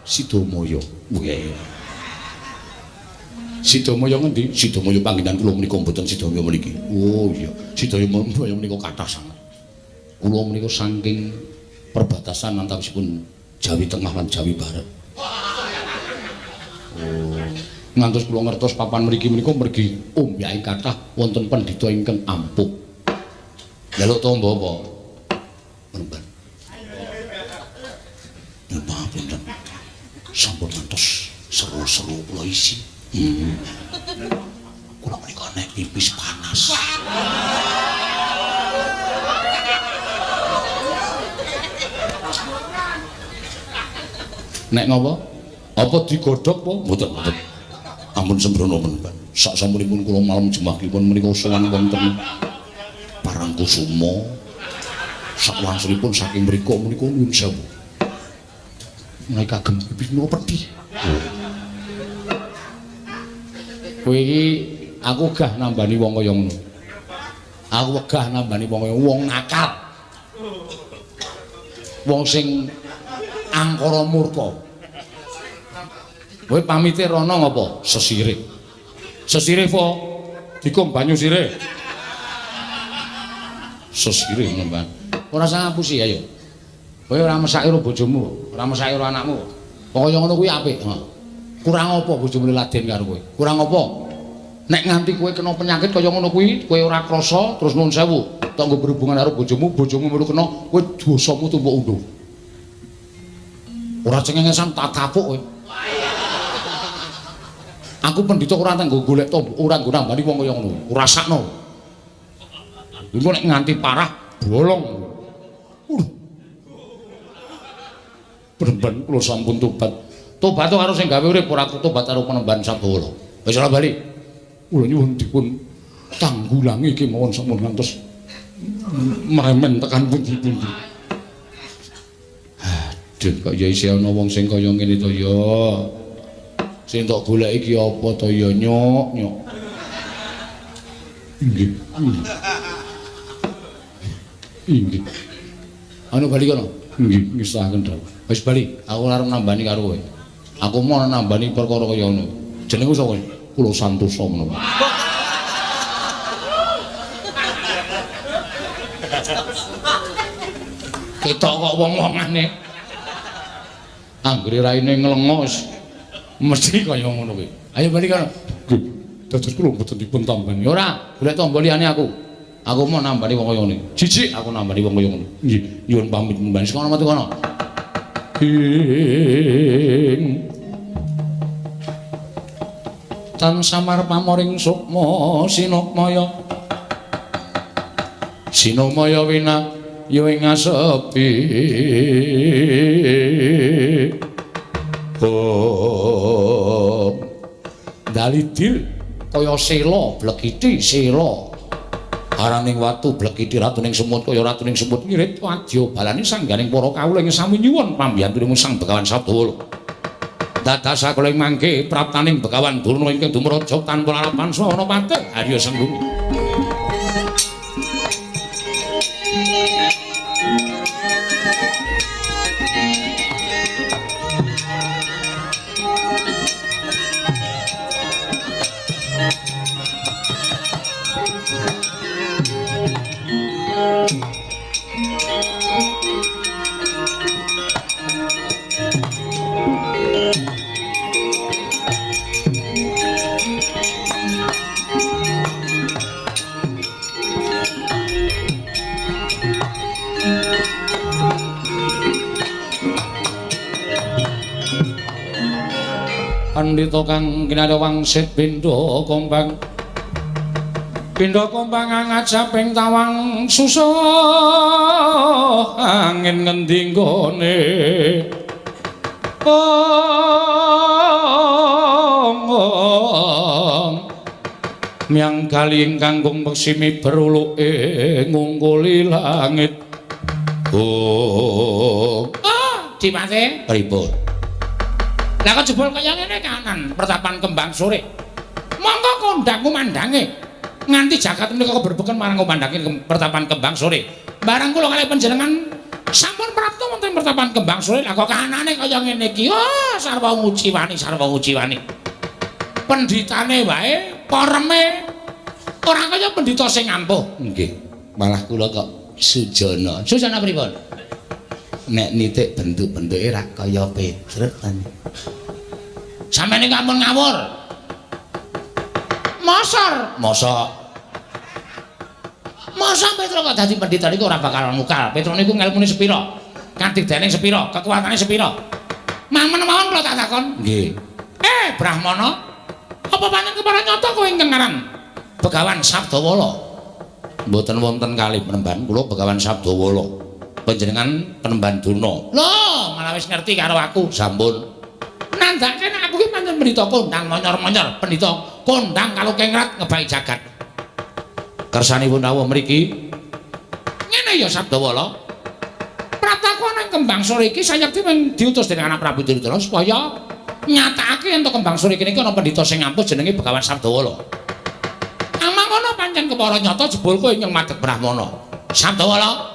Sidamaya. Nggih. Sidamaya ngendi? Sidamaya panggenan kula menika mboten Sidamaya mriki. Oh iya, Sidamaya menika kathah sanget. Kula menika saking perbatasan antawisipun Jawi Tengah lan Jawi Barat. Oh, ngantos kula ngertos papan mriki menika mergi ombyake kathah wonten pendhita ingkang ampuh. Njaluk tombo apa? Penemban. Pangapunten. Sampun ngantos seru-seru kula isi. Kula menika nek pipis panas. Nek ngopo? Apa digodhog apa? Mboten, mboten. Ampun sembrono penemban. Sak sampunipun kula malem jemahipun menika sowan wonten Parangkusuma. Sakwangsulipun saking mriku menika nuwun sewu. Menawi kagem pipis menika pedhi. Kowe iki aku gah nambani wong kaya ngono. Aku wegah nambani wong kaya wong nakal. Wong sing angkara murka. Kowe pamite rono ngopo? Sesirih. Sesirih po? Dikum banyu sirih. Sesirih ngomban. Ora usah ngapusi ayo. Kowe ora mesake karo bojomu, ora mesake karo anakmu. Pokoke ngono kuwi apik. Kurang apa bojomu laden karo kowe? Kurang apa? Nek nganti kowe kena penyakit kaya ngono kuwi, kowe ora krasa terus nuwun sewu, tok nggo berhubungan karo bojomu, bojomu melu kena, kowe dosamu tumpuk unduh. Ora cengengesan tak tapuk kowe. Aku pendhita ora tanggo golek tombo, ora nggo nambani wong kaya ngono. Ora sakno. Engko nek nganti parah bolong. Penemban kula sampun tobat. Tobat karo sing gawe urip ora tobat karo penemban Sabawala. Wis ora bali. Kula nyuwun dipun tanggulangi kemawon sampun ngantos meremen tekan pundi-pundi. Aduh, kok ya isih ana wong sing kaya ngene to ya. Sing tok goleki iki apa to ya nyok nyok. Inggih. Inggih. Anu bali kono. Nggih, ngesahaken dawuh. Wis bali, aku ora arep nambani karo kowe. Aku mau nambani perkara kaya ngono. Jenengku sapa? Kula Santosa menapa. Ketok kok wong-wongane. Anggere raine nglengos mesti kaya ngono kuwi. Ayo bali kono. Nggih. Dados kula mboten dipun tambani. Ora, golek tombo liyane aku. Aku mau nambani wong kaya ngene. Jijik aku nambani wong kaya ngono. Nggih, nyuwun pamit mbani saka metu kono. Ing tan samar pamoring sukma sinukmaya. Sinumaya wina ya ing asepi. Oh. Dalidil kaya sela blekiti sela. Araning watu blekiti ratuning semut kaya ratuning semut ngirit wadya balane sangganing para kawula ing sami nyuwun pambiyantunipun Sang Begawan Sabdawala. Dados sakula ing mangke praptaning Begawan Durna ingkang dumraja tanpa lalapan sawana patih Arya Sengguni. Pandhita kang kinarya wangsit pindha kompang. Pindha kompang ngajaping tawang susuh angin ngendi nggone. Ong Myang kali ingkang peksi miberuluke ngungkuli langit. Oh. Ah, Dipate. Pripun? Lah kok jebul kaya ngene kanan pertapan Kembang Sore. Monggo kondang kumandange. Nganti jagat menika keberbeken marang kumandange pertapan Kembang Sore. Barang kula kalih panjenengan sampun prapta wonten pertapan Kembang Sore, lah kok kahanane kaya ngene iki. Oh, sarwa nguciwani, sarwa nguciwani. Pendhitane wae poreme ora kaya pendhita sing ampuh. Nggih, malah kula kok sujana. Sujana pripun? Nek nitik bentuk-bentuke ra kaya Petruk ta. Sampeyan niku ampun ngawur. Mosor, mosok. Masa Petruk kok dadi pendhita niku ora bakal ngukal. Petruk niku ngelmune sepira? Kadigdane sepira? Kekuatane sepira? Mamen mawon kula tak takon. Nggih. Brahmana, apa pancen kepara nyata kowe ingkang aran Begawan Sabdawala? Mboten wonten kalih penemban, kula Begawan Sabdawala. Panjenengan penemban Durna. Lho, malah wis ngerti karo aku. Sampun. Nandhake nek aku ki pancen pendhita kondang monyor-monyor, pendhita kondang kalau kengrat ngebai jagat. Kersanipun rawuh mriki. Ngene ya Sabdawala. Praptaku ana ing Kembang Sore iki sayekti mung diutus dening anak Prabu Duryudana supaya nyatakake yen to Kembang Sore iki ana pendhita sing ampuh jenenge Begawan Sabdawala. Amang ngono pancen kepara nyata jebul kowe ing madeg Brahmana. Sabdawala,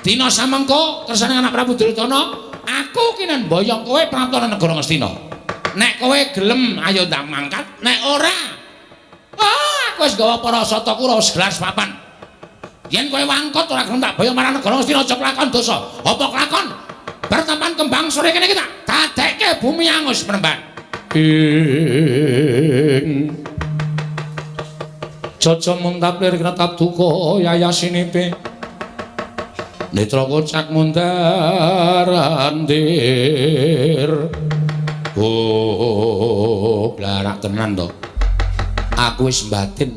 dina samengko kersane anak Prabu Duryudana, aku kinen mboyong kowe prapta nang negara Ngastina. Nek kowe gelem ayo ndang mangkat, nek ora, aku wis gawa para sata kura segelas papan. Yen kowe wangkot ora gelem tak boyong marang negara Ngastina aja kelakon dosa. Apa kelakon? Pertapan Kembang Sore kene iki tak dadekke bumi angus penemban. Ing Jaja muntap lir kretap duka yayasinipe. Netra kocak mundar andir. Oh, blarak tenan to. Aku wis mbatin.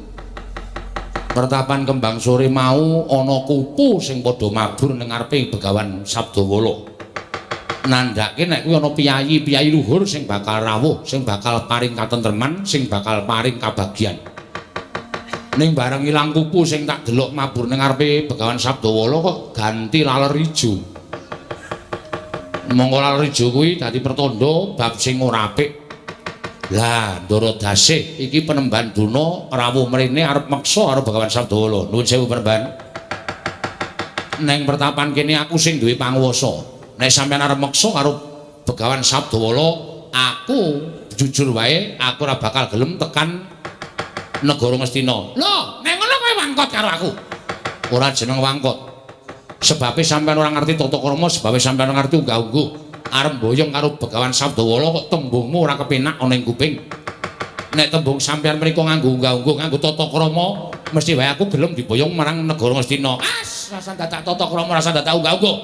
Pertapan Kembang Sore mau ana kupu sing padha mabur ning ngarepe Begawan Sabdawala. Nandhake nek kuwi ana piyayi-piyayi luhur sing bakal rawuh, sing bakal paring katentreman, sing bakal paring kabagyan. Ning bareng ilang kupu sing tak delok mabur ning ngarepe Begawan Sabdawala kok ganti laler ijo. Monggo laler ijo kuwi dadi pertanda bab sing ora apik. Lah, Ndara Dasih iki penemban Durna rawuh mrene arep meksa karo Begawan Sabdawala. Nuwun sewu penemban. Neng pertapan kene aku sing duwe panguwasa. Nek sampeyan arep meksa karo Begawan Sabdawala, aku jujur wae aku ora bakal gelem tekan negara Ngastina. Lho, nek ngono kowe wangkot karo aku. Ora jeneng wangkot. Sebabe sampeyan ora ngerti tata krama, sebabe sampeyan ora ngerti unggah-ungguh. Arep mboyong karo Begawan Sabdawala kok tembungmu ora kepenak ana ing kuping. Nek tembung sampeyan mriku nganggo unggah-ungguh, nganggo tata krama, mesti wae aku gelem diboyong marang negara Ngastina. As, rasa dadak tata krama, rasa dadak unggah-ungguh.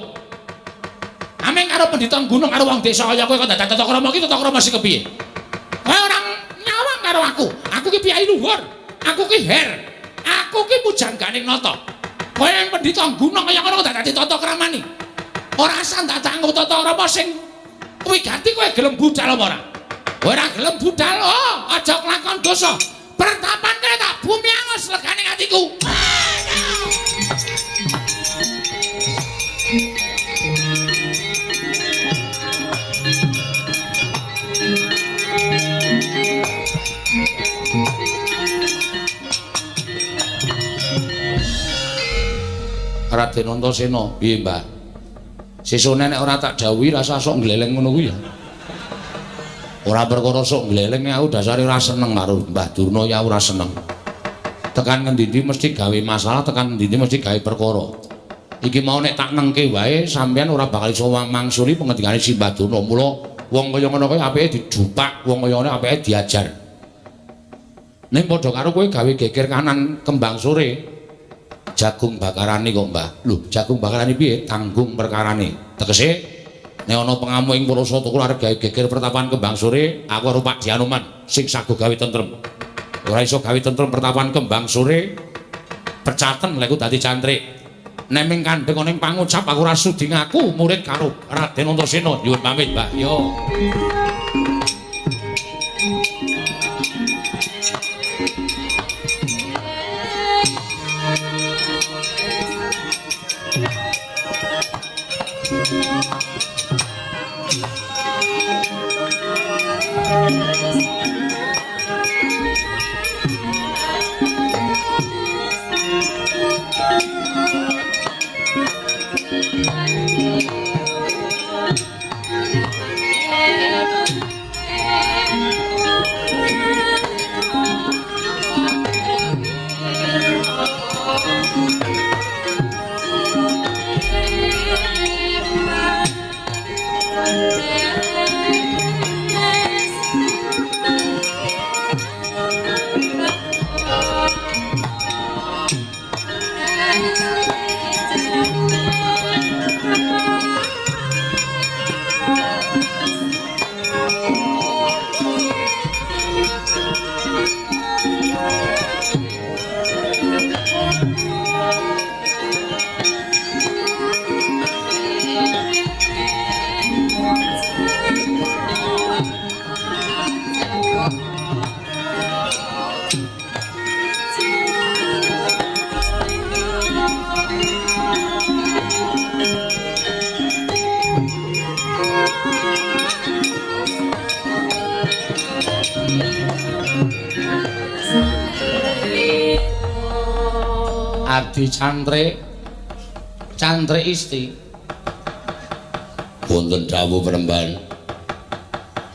Ameng karo pendhita gunung karo wong desa kaya kowe kok dadak tata krama iki tata krama sing kepiye? Kowe ora nyawang karo aku. Aku ki piyai luhur, aku ki her, aku ki pujangganing nata. Kowe yang pendhita gunung kaya ngono kok dadak tata kramani. Ora asal dadak nganggo tata krama sing wigati kowe gelem budal apa ora? Kowe ora gelem budal, oh, aja kelakon dosa. Pertapan kene tak bumi angus legane atiku. Raden Antasena, piye, Mbah? Sesone nek ora tak dawuhi rasa sok ngleleng ngono kuwi ya. Ora perkara sok ngleleng aku dasare ora seneng karo Mbah Durna ya ora seneng. Tekan ngendi-endi mesti gawe masalah, tekan ngendi-endi mesti gawe perkara. Iki mau nek tak nengke wae sampeyan ora bakal iso mangsuli pengendikane si Mbah Durna. Mula wong kaya ngono kuwi apike dijupak, wong kaya ngono apike diajar. Ning padha karo kowe gawe geger kanan Kembang Sore. Jagung bakarane kok, Mbah. Lho, jagung bakarane piye? Tanggung perkarane. Tegese nek ana pengamu ing para sata kula arep gawe geger pertapan Kembang Sore, aku karo Pak Dianoman sing sago gawe tentrem. Ora iso gawe tentrem pertapan Kembang Sore, pecaten lek ku dadi cantrik. Nek ming kandheng ana ing pangucap aku ora sudi ngaku murid karo Raden Antasena. Nyuwun pamit, Mbah. Yo. Adi Cantrik. Cantrik Isti. Wonten dawuh Panembahan.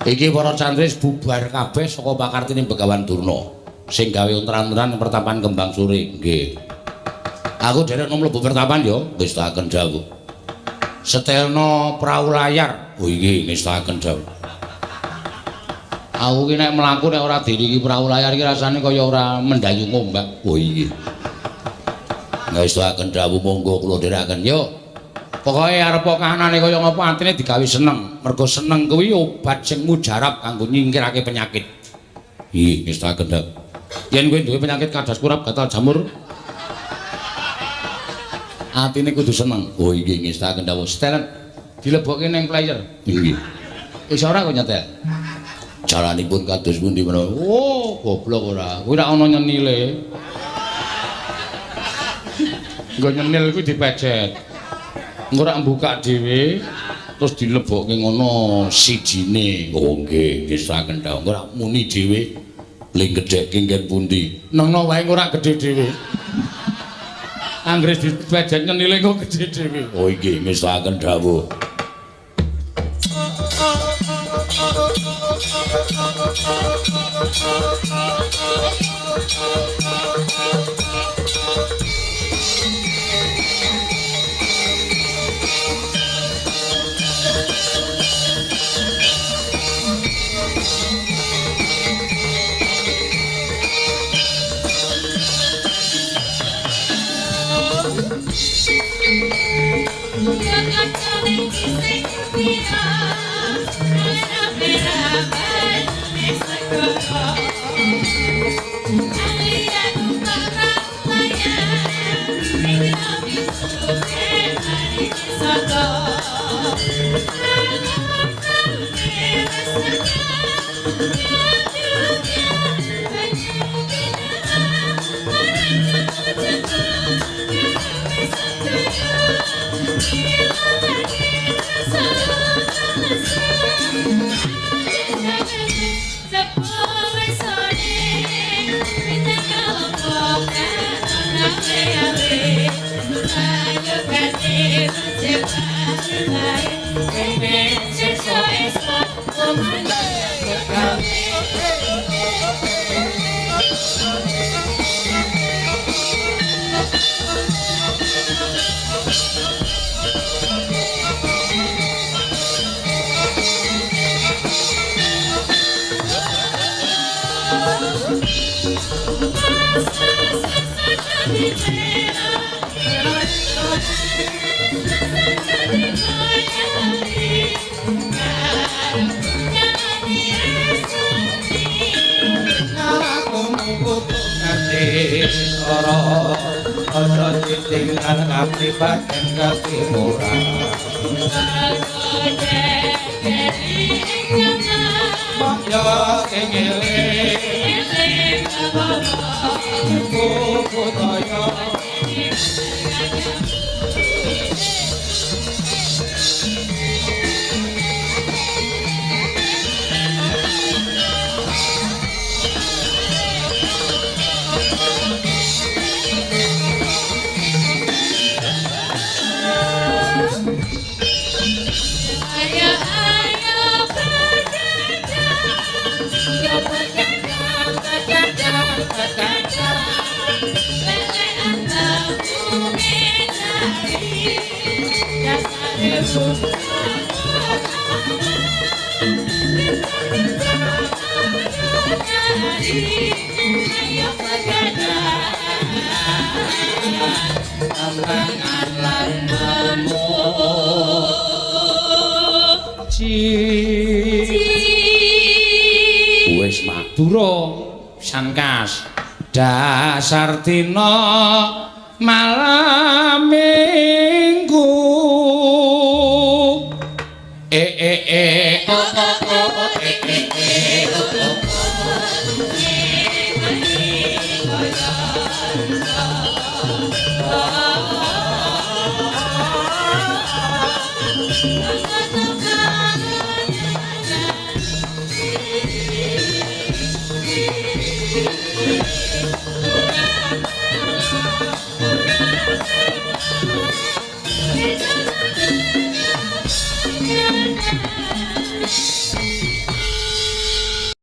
Iki para cantrik bubar kabeh saka pakartine Begawan Durna sing gawe ontran-ontran pertapan Kembang Sore. Nggih. Aku derek mlebu pertapan ya, ngestakaken dawuh. Setelno prau layar. Oh iki ngestakaken dawuh. Aku ki nek mlaku nek ora diriki prau layar iki rasane kaya ora mendayu ngombak. Oh iki. Ngestakaken dawuh, monggo kula dherekaken. Yo. Pokoke arep kahanane kaya ngapa atine digawe seneng. Mergo seneng kuwi obat sing mujarab kanggo nyingkirake penyakit. Ih, ngestakaken dawuh. Yen kowe duwe penyakit kados kurap, gatal, jamur, atine kudu seneng. Oh iki ngestakaken dawuh. Setelan dilebokke ning player. Nggih. Iso ora kok nyetel? Caranipun kados pundi menawa? Oh, goblok ora. Kuwi ora ana nyenile. Nggo nyenil kuwi dipejet. Engko ora mbuka dhewe terus dilebokke ngono sijine. Oh nggih, ngestakaken dawuh. Engko ora muni dhewe. Ling gedhekke nggen pundi? Nengno wae engko ora gedhe dhewe. Anggere dipejet nyenile engko gedhe dhewe. Oh nggih, ngestakaken dawuh. Wis madura sangkas dasar dina malame.